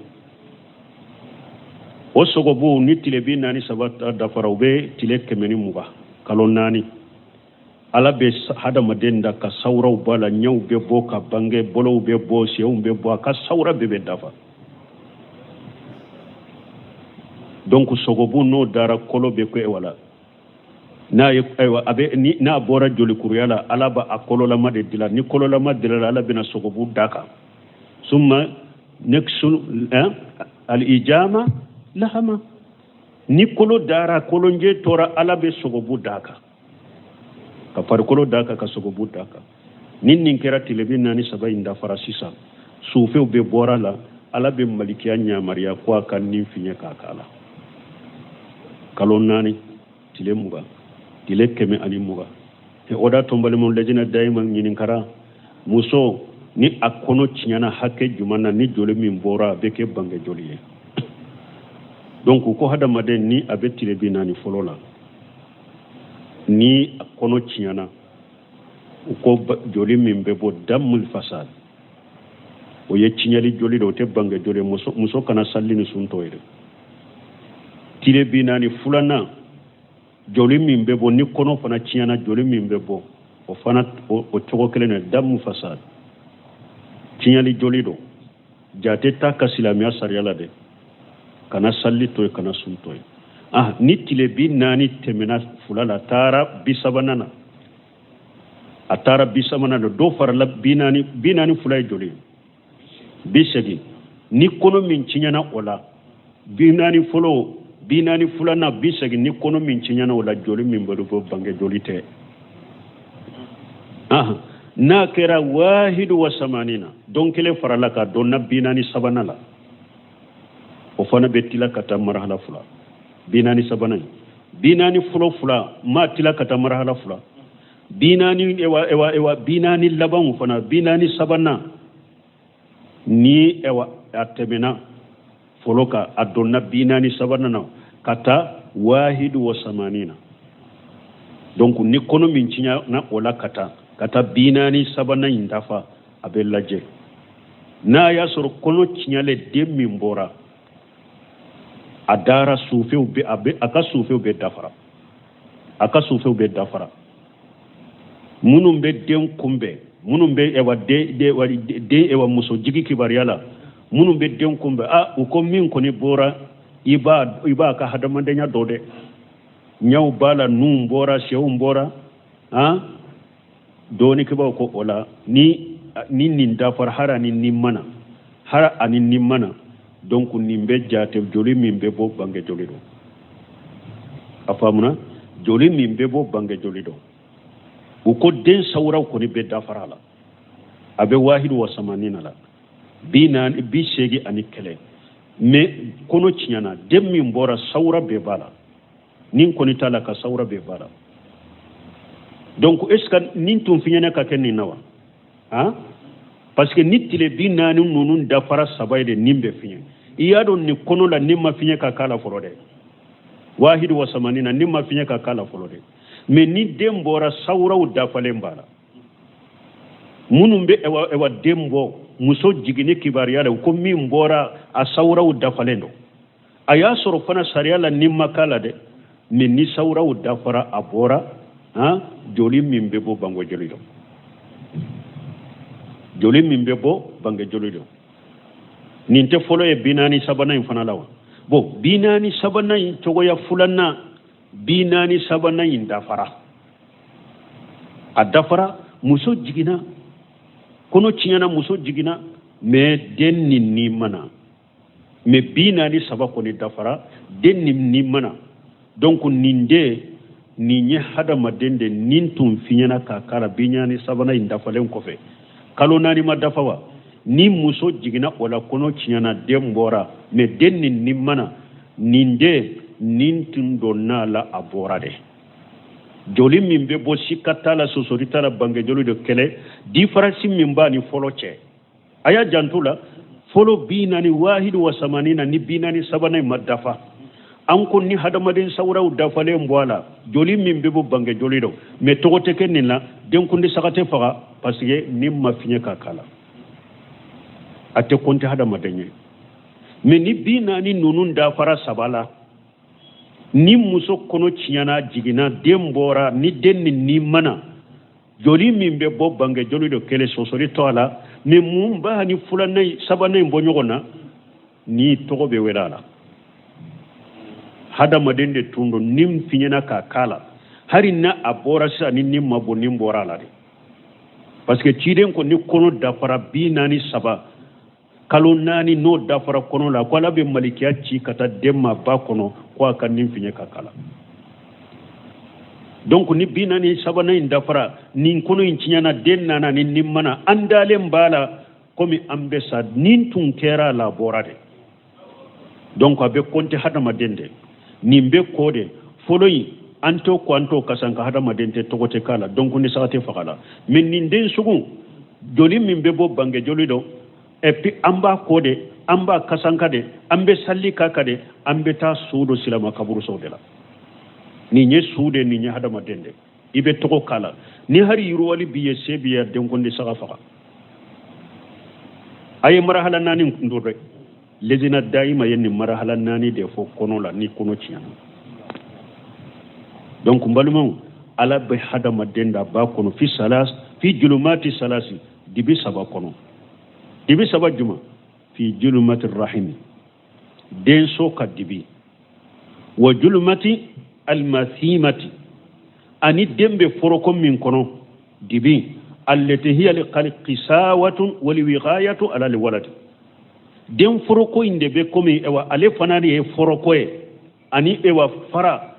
O sogobu ni tile 43 dafara, u bɛ tile 120, kalo 4. Ala bɛ hadamaden da ka sawuraw b'a la, ɲɛw bɛ bɔ ka bange, bolow bɛ bɔ, senw bɛ bɔ, a ka sawura bɛɛ bɛ dafa. Donc sogobu n'o dara, kolo bɛ kɛ wala n'a ye, ayiwa, a bɛ ni n'a bɔra jolikuruya la, Ala b'a a kololama de dila. Ni kololama dila, Ala bɛna sogobu d'a kan, summa neksul al ijama lahama. Ni kolo dara, kolonje tora, Ala bɛ sogobu d'a kan, ka farikolo d'a kan, ka sogobu d'a kan. Ni nin kɛra, tile 43 in dafara sisan, sufɛw bɛ bɔra la, Ala bɛ malikiya ɲamariya ko a ka nin fiɲɛ k'a k'a la. Kalo 4, tile 20, tile 120. O da to n balimaw, lajina dayima ɲininkara muso ni a kɔnɔ tiɲɛna hakɛ jumɛn na, ni joli min bɔra a bɛ kɛ bange joli ye? Donc ko hadamaden ni a bɛ tile 40 fɔlɔ la, ni a kɔnɔ tiɲɛna, u ko joli min bɛ bɔ, damul fasad, o ye tiɲɛli joli de, o tɛ bange joli ye. Muso kana sali ni sun to ye dɛ. Tile 40 filanan, joli min bɛ bɔ, ni kɔnɔ fana tiɲɛna, joli min bɛ bɔ, o fana o cogo kelen de, damu fasad, tiɲɛli joli don. Jate t'a ka silamɛya sariya la dɛ. Kana sali to yen, kana sun to yen. Ah, ni tile 40 tɛmɛna fila la, taara bi sabanan na, a taara bi sabanan na, dɔ farala 40, 42 ye joli ye? 80. Ni kɔnɔ min tiɲɛna o la, 40 fɔlɔ, 40 filanan, 80, ni kɔnɔ min tiɲɛna o la, joli min bɛ bɔ, bange joli tɛ. Ah, n'a kɛra wahidu wa samanina, don kelen farala ka donna 43 la, o fana bɛ tila ka taa marahala fila. 43 in, 40 fɔlɔ fila ma tila ka taa marahala fila, 40 ewa ewa ewa 40 labanw fana, 43 ni ewa a tɛmɛna fɔlɔ ka a donna 43 na ka taa wahidu wa samanina. Donc ni kɔnɔ min tiɲɛna o la ka taa 43 in dafa, a bɛ lajɛ n'a y'a sɔrɔ kɔnɔ tiɲɛlen, den min bɔra a dara, sufɛw bɛ a bɛ a ka sufɛw bɛ dafara, a ka sufɛw bɛ dafara. Minnu bɛ den kunbɛn, minnu bɛ ewa den den ewa muso jigi kibaruya la, minnu bɛ den kunbɛn, a u ko min kɔni bɔra, i b'a ka hadamadenya dɔ dɛ, ɲɛw b'a la, nun bɔra, sɛw bɔra. Han, dɔɔnikɛbaw ko o la, ni nin dafara, hara ni nin mana, hara ani nin mana, donc nin bɛ jate joli min bɛ bɔ, bange joli don. A faamuna? Joli min bɛ bɔ, bange joli don. U ko den sawuraw kɔni bɛ dafara la, a bɛ wahidu wa samanina la, 40, 81. Mais kɔnɔ tiɲɛna, den min bɔra, sawura bɛɛ b'a la, nin kɔni t'a la, ka sawura bɛɛ b'a la. Donc est ce que nin tun fiɲɛnɛ ka kɛ nin na wa? Han, parce que ni tile 40 ninnu dafara saba ye de, nin bɛ fiɲɛ. I y'a dɔn nin kɔnɔ la ni ma fiɲɛ ka k'a la fɔlɔ dɛ, wahidu wa samanina ni ma fiɲɛ ka k'a la fɔlɔ dɛ. Mais ni den bɔra, sawuraw dafalen b'a la. Minnu bɛ ɛwa den bɔ muso jiginni kibaruya la, ko min bɔra, a sawuraw dafalen don. A y'a sɔrɔ fana sariya la ni ma k'a la dɛ, mais ni sawuraw dafara, a bɔra, han, joli min bɛ bɔ, bange joli don. Joli min bɛ bɔ, bange joli don. Nin tɛ fɔlɔ ye 43nan in fana la wa? Bon, 43nan in cogoya filanan, 43nan in dafara, a dafara, muso jiginna, kɔnɔ tiɲɛna, muso jiginna, mais den nin ni ma na. Mais 43 kɔni dafara, den nin ni ma na. Donc nin den nin ye hadamaden de nin tun fiɲɛna k'a k'a la. 43nan in dafalen kɔfɛ, kalo 4 ma dafa wa? Ni muso jiginna o la, kɔnɔ tiɲɛna, den bɔra, mais den nin ni ma na. Nin den nin tun donna la, a bɔra de. Joli min bɛ bɔ, sika t'a la, sosori t'a la, bange joli de kɛlɛ. Différence min b'a ni fɔlɔ cɛ, a y'a janto la. Fɔlɔ 40, wahidu wa samanina, ni 43nan in ma dafa, an ko ni hadamaden sawuraw dafalen bɔ a la, joli min bɛ bɔ, bange joli don. Mais tɔgɔ tɛ kɛ nin la, denkundi saga tɛ faga, parce que ni ma fiɲɛ ka k'a la, a tɛ kɔnte hadamaden ye. Mais ni 40 ninnu dafara saba la, ni muso kɔnɔ tiɲɛna, jiginna, den bɔra, ni den nin ni ma na, joli min bɛ bɔ, bange joli de kɛlɛ, sɔsɔli tɔ a la. Mais mun b'a ni filanan, sabanan in bɔ ɲɔgɔn na? Ni tɔgɔ bɛ wele a la, hadamaden de tun don, ni fiɲɛna k'a k'a la. Hali n'a a bɔra sisan, ni ni ma bɔ, ni bɔra a la de, parce que ciden ko ni kɔnɔ dafara 43, kalo 4 n'o dafara kɔnɔ la, ko Ala bɛ malikiya ci ka taa den ma ba kɔnɔ, ko a ka nin fiɲɛ ka k'a la. Donc ni 43nan in dafara, nin kɔnɔ in tiɲɛna, den nana, ni nin mana, an dalen b'a la komi an bɛ sa, nin tun kɛra a la, a bɔra de. Donc a bɛ kɔnte hadamaden de, nin bɛ kɔ de. Fɔlɔ in, an t'o ko, an t'o kasan ka hadamaden tɛ, tɔgɔ tɛ k'a la, donc ni saga tɛ faga la. Mais nin den sugu, joli min bɛ bɔ, bange joli don. Et puis an b'a ko de, an b'a kasanka de, an bɛ sali k'a kan de, an bɛ taa su don silama kaburusow de la. Nin ye su de, nin ye hadamaden de, i bɛ tɔgɔ k'a la. Ni hari yiriwali b'i ye, se b'i ye, denkundi saga faga. A ye marahala 4 kun don dɛ. Lejina dayima ye nin marahala 4 de fɔ kɔnɔ la ni kɔnɔ tiɲɛna. Donc n balimaw, Ala bɛ hadamaden da ba kɔnɔ fi salas fi julumati salasi, dibi saba kɔnɔ. Dibi saba juma? Fi julumati rahimi, denso ka dibi, wa julumati almasimati, ani den bɛ foroko min kɔnɔ, dibi allati hiya liqisawatun waliwiqayatu ala liwaladi. Den foroko in de bɛ komi ewa ale fana de ye foroko ye, ani ewa fara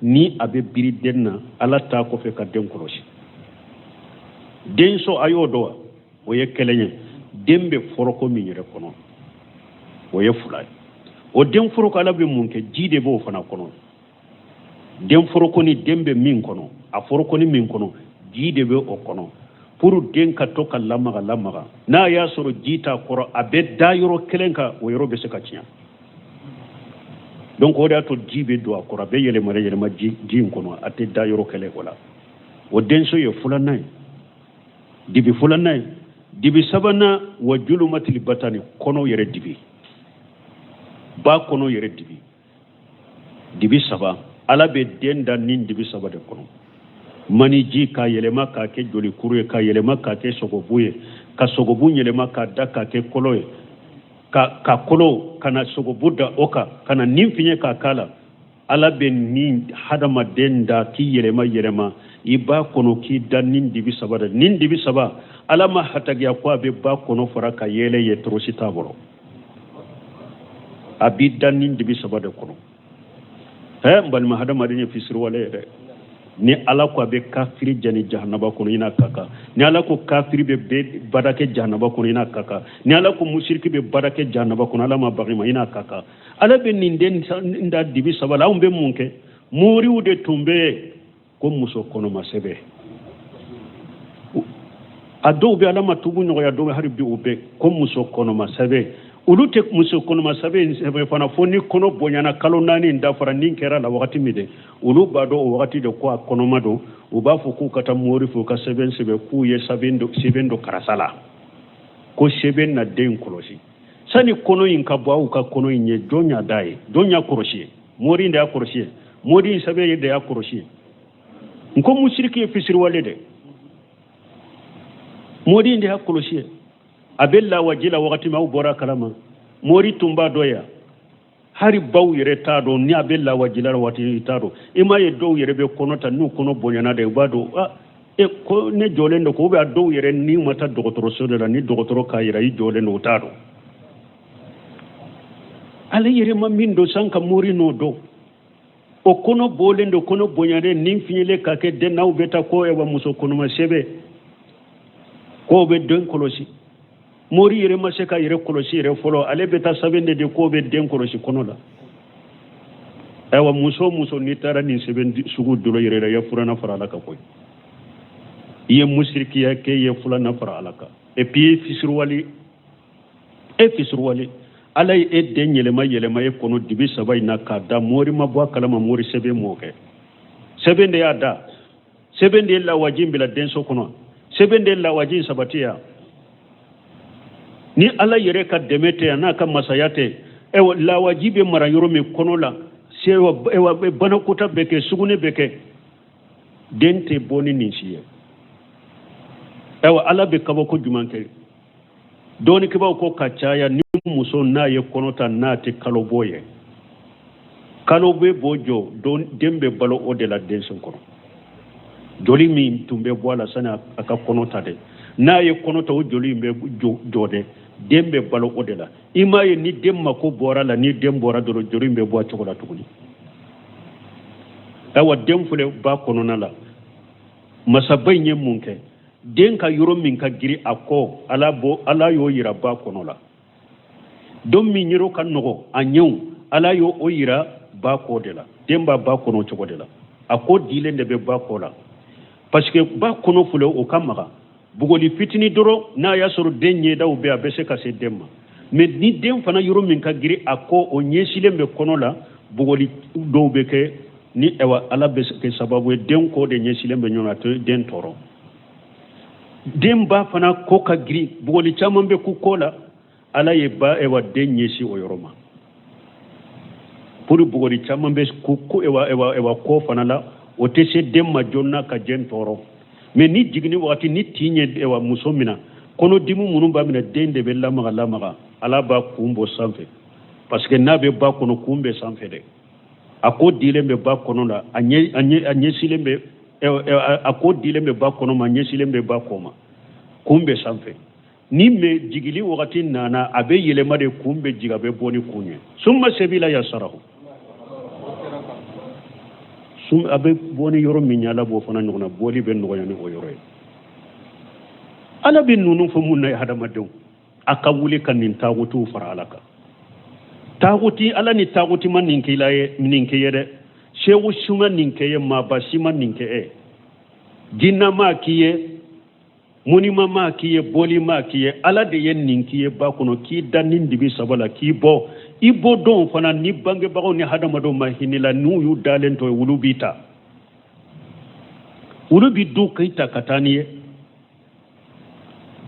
ni a bɛ biri den na, Ala t'a kɔfɛ ka den kɔlɔsi. Denso, a y'o dɔn wa? O ye kelen ye. Den bɛ foroko min yɛrɛ kɔnɔ, o ye fila ye. O den foroko, Ala bɛ mun kɛ? Ji de b'o fana kɔnɔ. Den foroko ni den bɛ min kɔnɔ, a foroko ni min kɔnɔ, ji de bɛ o kɔnɔ pour den ka to ka lamaga lamaga. N'a y'a sɔrɔ ji t'a kɔrɔ, a bɛ da yɔrɔ kelen kan, o yɔrɔ bɛ se ka tiɲɛ. Donc o de y'a to ji bɛ don a kɔrɔ, a bɛ yɛlɛma yɛlɛma ji in kɔnɔ, a tɛ da yɔrɔ kelen o la. O denso ye filanan ye, dibi filanan ye. Dibi sabanan, wa julumatili batani, kɔnɔ yɛrɛ dibi, ba kɔnɔ yɛrɛ dibi. Dibi saba, Ala bɛ den da nin dibi saba de kɔnɔ. Maniji k'a yɛlɛma k'a kɛ jolikuru ye, k'a yɛlɛma k'a kɛ sogobu ye, ka sogobu yɛlɛma k'a da k'a kɛ kolo ye, ka kolo ka na sogobu da o kan, ka na nin fiɲɛ k'a k'a la. Ala bɛ nin hadamaden da k'i yɛlɛma yɛlɛma i ba kɔnɔ, k'i da nin dibi saba de. Nin dibi saba, Ala ma hatagiya ko a bɛ ba kɔnɔ fara ka yɛlɛ ye, torosi t'a bolo. A b'i da nin dibi saba de kɔnɔ. Ɛ, n balima, hadamaden ye fisiriwale ye dɛ. Ni Ala ko a bɛ kafiri jani jahanaba kɔnɔ, i n'a ka kan. Ni Ala ko kafiri bɛ bada kɛ jahanaba kɔnɔ, i n'a ka kan. Ni Ala ko musiriki bɛ bada kɛ jahanaba kɔnɔ, Ala ma bagi ma, i n'a ka kan. Ala bɛ nin den da dibi saba la. Anw bɛ mun kɛ? Moriw de tun bɛ yen ko muso kɔnɔma sɛbɛ. A dɔw bɛ, Ala ma tugu nɔgɔya, dɔw bɛ hali bi u bɛ ko muso kɔnɔma sɛbɛ. Olu tɛ muso kɔnɔma sɛbɛn in sɛbɛn fana fo ni kɔnɔ bonyana kalo 4 in dafara ni kɛra la wagati min de, olu b'a dɔn o wagati de ko a kɔnɔma don. U b'a fɔ k'u ka taa mori fɛ, u ka sɛbɛn sɛbɛn k'u ye sɛbɛn don karisa la ko sɛbɛn na den kɔlɔsi. Sani kɔnɔ in ka bɔ aw ka kɔnɔ in ye, jɔn y'a da ye? Jɔn y'a kɔlɔsi ye? Mori in de y'a kɔlɔsi ye. Mori in sɛbɛn de y'a kɔlɔsi ye. N ko musiriki ye fisiriwale de. Mori in de y'a kɔlɔsi ye. A bɛ lawaji la wagati min, aw bɔra a kalama, mori tun b'a dɔn yan. Hari baw yɛrɛ t'a dɔn ni a bɛ lawaji la waati i t'a dɔn. I m'a ye dɔw yɛrɛ bɛ kɔnɔ ta, n'u kɔnɔ bonyana de, u b'a dɔn ah, e ko ne jɔlen don ko, ou bien dɔw yɛrɛ n'i ma taa dɔgɔtɔrɔso de la, ni dɔgɔtɔrɔ k'a yira i jɔlen don, u t'a dɔn. Ale yɛrɛ ma min dɔn san ka mori n'o dɔn. O kɔnɔ bɔlen don, kɔnɔ bonyalen ni fiɲɛlen ka kɛ den n'aw bɛ taa ko ɛwa muso kɔnɔma sɛbɛn k'o bɛ den kɔlɔsi. Mori yɛrɛ ma se ka yɛrɛ kɔlɔsi yɛrɛ fɔlɔ, ale bɛ taa sɛbɛn de di k'o bɛ den kɔlɔsi kɔnɔ la. Ayiwa, muso o muso n'i taara nin sɛbɛn sugu dɔ yɛrɛ la, i ye furanna fara Ala kan koyi. I ye musirikiya kɛ, i ye furanna fara Ala kan. Et puis i ye fisiriwale, e fisiriwale. Ala ye e den yɛlɛma yɛlɛma e kɔnɔ dibi 3 in na k'a da, mori ma bɔ a kalama, mori sɛbɛn m'o kɛ. Sɛbɛn de y'a da, sɛbɛn de ye lawaji in bila denso kɔnɔ, sɛbɛn de ye lawaji in sabati yan. Ni Ala yɛrɛ ka dɛmɛ tɛ yan, n'a ka masaya tɛ, ɛwa lawaji bɛ mara yɔrɔ min kɔnɔ la, ɛwa banakɔta bɛ kɛ, sugunɛ bɛ kɛ, den tɛ bɔ ni nin si ye. Ɛwa Ala bɛ kabako jumɛn kɛ? Dɔnnikɛbaaw ko ka caya ni muso n'a ye kɔnɔ ta, n'a tɛ kalo bɔ ye, kalo bɛ bɔ jɔ, den bɛ balo o de la denso kɔnɔ. Joli min tun bɛ bɔ a la sani a ka kɔnɔ ta dɛ, n'a ye kɔnɔ ta, o joli in bɛ jɔ dɛ, den bɛ balo o de la. I m'a ye ni den mako bɔra la, ni den bɔra dɔrɔn, joli in bɛ bɔ a cogo la tuguni. Ayiwa, den filɛ ba kɔnɔna la, masaba in ye mun kɛ? Den ka yɔrɔ min ka giri a kɔ, Ala y'o yira ba kɔnɔ la. Don min yɔrɔ ka nɔgɔ a ɲɛw, Ala y'o o yira ba kɔ de la. Den b'a ba kɔnɔ cogo de la, a kɔ dilen de bɛ ba kɔ la, parce que ba kɔnɔ filɛ, o ka maga. Bugɔli fitini dɔrɔn, n'a y'a sɔrɔ den ɲɛdaw bɛ, a bɛ se ka se den ma. Mais ni den fana yɔrɔ min ka giri a kɔ, o ɲɛsilen bɛ kɔnɔ la, bugɔli dɔw bɛ kɛ ni ɛwa Ala bɛ kɛ sababu ye, den kɔ de ɲɛsilen bɛ ɲɔgɔn na, a tɛ den tɔɔrɔ. Den ba fana kɔ ka giri, bugɔli caman bɛ ku kɔ la, Ala ye ba ɛwa den ɲɛsin o yɔrɔ ma pour bugɔli caman bɛ ku ko ɛwa ɛwa ɛwa kɔ fana la, o tɛ se den ma joona ka den tɔɔrɔ. Mais ni jiginni wagati ni tin ye ɛwa muso minɛ, kɔnɔdimi minnu b'a minɛ, den de bɛ lamaga lamaga, Ala b'a kun bɔ sanfɛ, parce que n'a bɛ ba kɔnɔ, kun bɛ sanfɛ dɛ. A ko dilen bɛ ba kɔnɔ la, a ɲɛ, a ɲɛ, a ɲɛsilen bɛ, a ko dilen bɛ ba kɔnɔ ma, a ɲɛsilen bɛ ba kɔ ma, kun bɛ sanfɛ. Ni mɛ jigili wagati nana, a bɛ yɛlɛma de, kun bɛ jigin, a bɛ bɔ ni kun ye. Summa sabila yasarahu, a bɛ bɔ ni yɔrɔ min ye, Ala b'o fana ɲɔgɔnna bɔli bɛ nɔgɔya ni o yɔrɔ ye. Ala bɛ ninnu fɔ mun na ye hadamadenw? A ka wuli ka nin taagutuw fara Ala kan. Taaguti, Ala ni taaguti ma nin k'i la ye, nin k'i ye dɛ. Sehu si ma nin kɛ ye, maaba si ma nin kɛ e. Jinna ma k'i ye, munima ma k'i ye, bɔli ma k'i ye. Ala de ye nin k'i ye ba kɔnɔ, k'i da ni dibi 3 la, k'i bɔ. I bɔ don fana, ni bangebagaw ni hadamadenw ma hinɛ la, n'u y'u dalen to ye, wulu b'i ta. Wulu b'i du k'i ta ka taa n'i ye.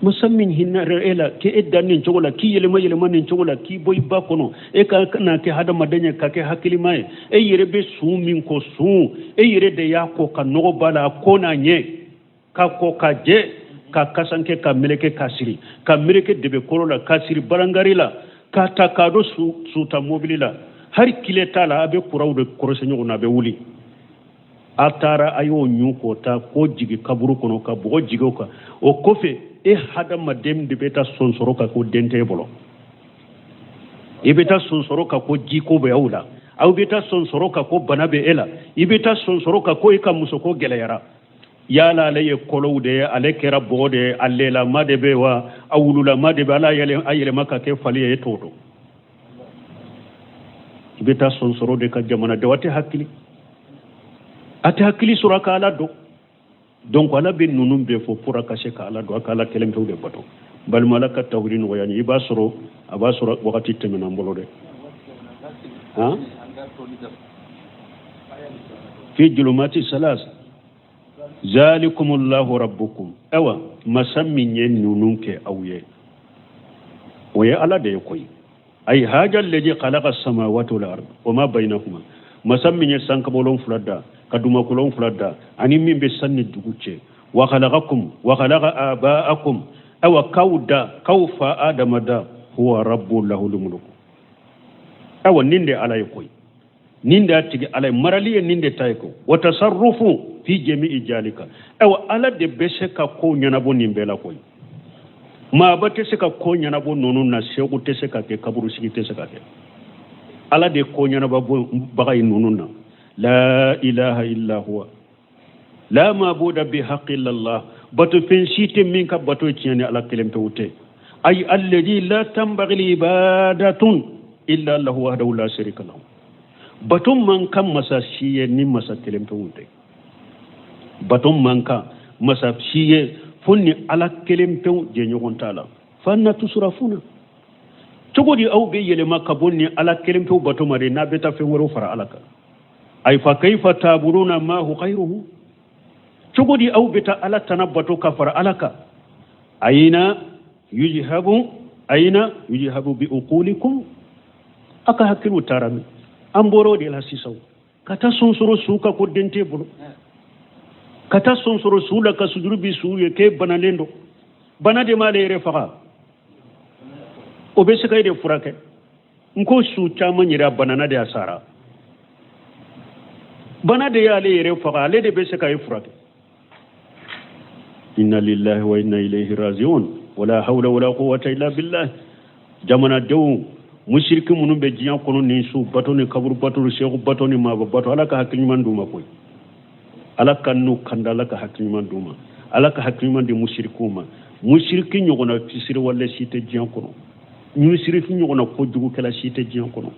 Masa min hinɛ e la, k'e da nin cogo la, k'i yɛlɛma yɛlɛma nin cogo la, k'i bɔ i ba kɔnɔ, e ka na kɛ hadamaden ye, ka kɛ hakilima ye. E yɛrɛ bɛ sun min ko sun, e yɛrɛ de y'a ko ka nɔgɔ b'a la, a ko n'a ɲɛ, ka ko ka jɛ, ka kasanke, ka meleke, ka siri, ka meleke debekolo la, ka siri barangari la, ka ta k'a don suta mobili la, hari kile t'a la, a bɛ kuraw de kɔrɔsi ɲɔgɔn na, a bɛ wuli. A taara a y'o ɲun k'o ta k'o jigin kaburu kɔnɔ, ka bɔgɔ jigin o kan. O kɔfɛ, e hadamaden de bɛ taa sonsoro ka ko den t'e bolo. I bɛ taa sonsoro ka ko jiko bɛ aw la, aw bɛ taa sonsoro ka ko bana bɛ e la, i bɛ taa sonsoro ka ko e ka musoko gɛlɛyara. Yala ale ye kolow de ye, ale kɛra bɔgɔ de ye, a lelama de bɛ wa, a wululama de bɛ, ala a yɛlɛma ka kɛ fali ye, e t'o dɔn. I bɛ taa sonsoro de ka jamana de, a tɛ hakili, a tɛ hakili sɔrɔ a ka Ala dɔn. Donc Ala bɛ ninnu bɛɛ fɔ pour a ka se ka Ala dɔn, a ka Ala kelen pewu de bato. Balima, Ala ka tawhidi nɔgɔya n ye. I b'a sɔrɔ a b'a sɔrɔ wagati tɛmɛna an bolo dɛ. Han, fi julumati salas zalikumullahu rabbukum. Ayiwa, masa min ye ninnu kɛ aw ye, o ye Ala de ye koyi. Ay haja alladhi khalaqa samawati wal ard wa ma bainahuma. Masa min ye sankabolon fila da ka dumakolon fila da ani min bɛ san ni dugu cɛ. Wa khalaqakum wa khalaqa aba'akum. Ayiwa, k'aw da, k'aw fa Adama da. Huwa rabbu lahul mulk. Ayiwa, nin de Ala ye koyi, nin de y'a tigi Ala ye, marali ye nin de ta ye ko wa tasarrufu fi jami'i jalika. Ayiwa, Ala de bɛ se ka ko ɲɛnabɔ nin bɛɛ la koyi. Maaba tɛ se ka ko ɲɛnabɔ ninnu na, segu tɛ se ka kɛ, kaburu sigi tɛ se ka kɛ. Ala de ko ɲɛnabɔbaga ye ninnu na. La ilaha illa huwa, la mabuda bi haqqi illa Allah. Bato fɛn si tɛ min ka bato ye tiɲɛ ni Ala kelen pewu tɛ. Ay alladhi la tanbaghi ibadatun illa lahu wahdahu la sharika lahu. Bato man kan masa si ye ni masa kelen pewu tɛ. Bato man kan masa si ye fo ni Ala kelen pewu, jɛɲɔgɔn t'a la. Fa anna tusrafuna. Cogo di aw bɛ yɛlɛma ka bɔ ni Ala kelen pewu bato ma de, n'a bɛ taa fɛn wɛrɛw fara Ala kan? Ay fa kayfa ta'buduna ma hu ghayruhu. Cogo di aw bɛ taa Ala tana bato ka fara Ala kan? Ayina yujhabu, ayina yujhabu bi uqulikum. A ka hakiliw taara min? An bɔra o de la sisan, ka taa sonsoro su ka ko den t'e bolo, ka taa sonsoro su la ka sujuru bi su ye k'e banalen don. Bana de m'ale yɛrɛ faga, o bɛ se ka e de furakɛ. N ko su caman yɛrɛ a banana de, a sara. Bana de y'ale yɛrɛ faga, ale de bɛ se ka e furakɛ. Inna lillahi wa inna ilayhi rajiun. Wala hawla wala quwwata illa billah. Jamanadenw, musiriki minnu bɛ diɲɛ kɔnɔ, ni su bato ni kaburu bato ni seku bato ni maaba bato, Ala ka hakili ɲuman d'u ma koyi. Ala ka n'u kanda, Ala ka hakili ɲuman d'u ma, Ala ka hakili ɲuman di musirikiw ma. Musiriki ɲɔgɔnna fisiriwale si tɛ diɲɛ kɔnɔ, musiriki ɲɔgɔnna kojugukɛla si tɛ diɲɛ kɔnɔ.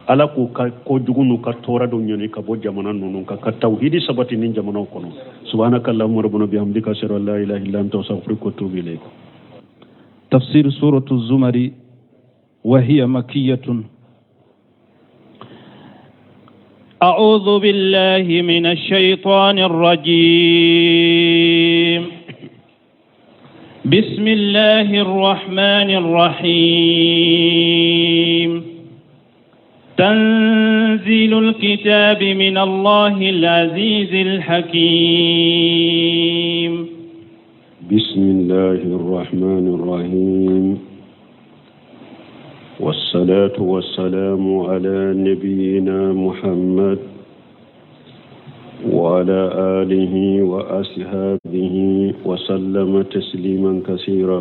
Ala k'u ka kojugu n'u ka tɔɔrɔ dɔw ɲani ka bɔ jamana ninnu kan, ka tawhidi sabati ni jamanaw kɔnɔ. Subhanaka allahumma rabbana bihamdika, ashhadu an la ilaha illa anta, astaghfiruka wa atubu ilayk. تفسير سورة الزمر، وهي مكية. أعوذ بالله من الشيطان الرجيم. بسم الله الرحمن الرحيم. تنزيل الكتاب من الله العزيز الحكيم. بسم الله الرحمن الرحيم، والصلاة والسلام على نبينا محمد وعلى آله وأصحابه وسلم تسليما كثيرا.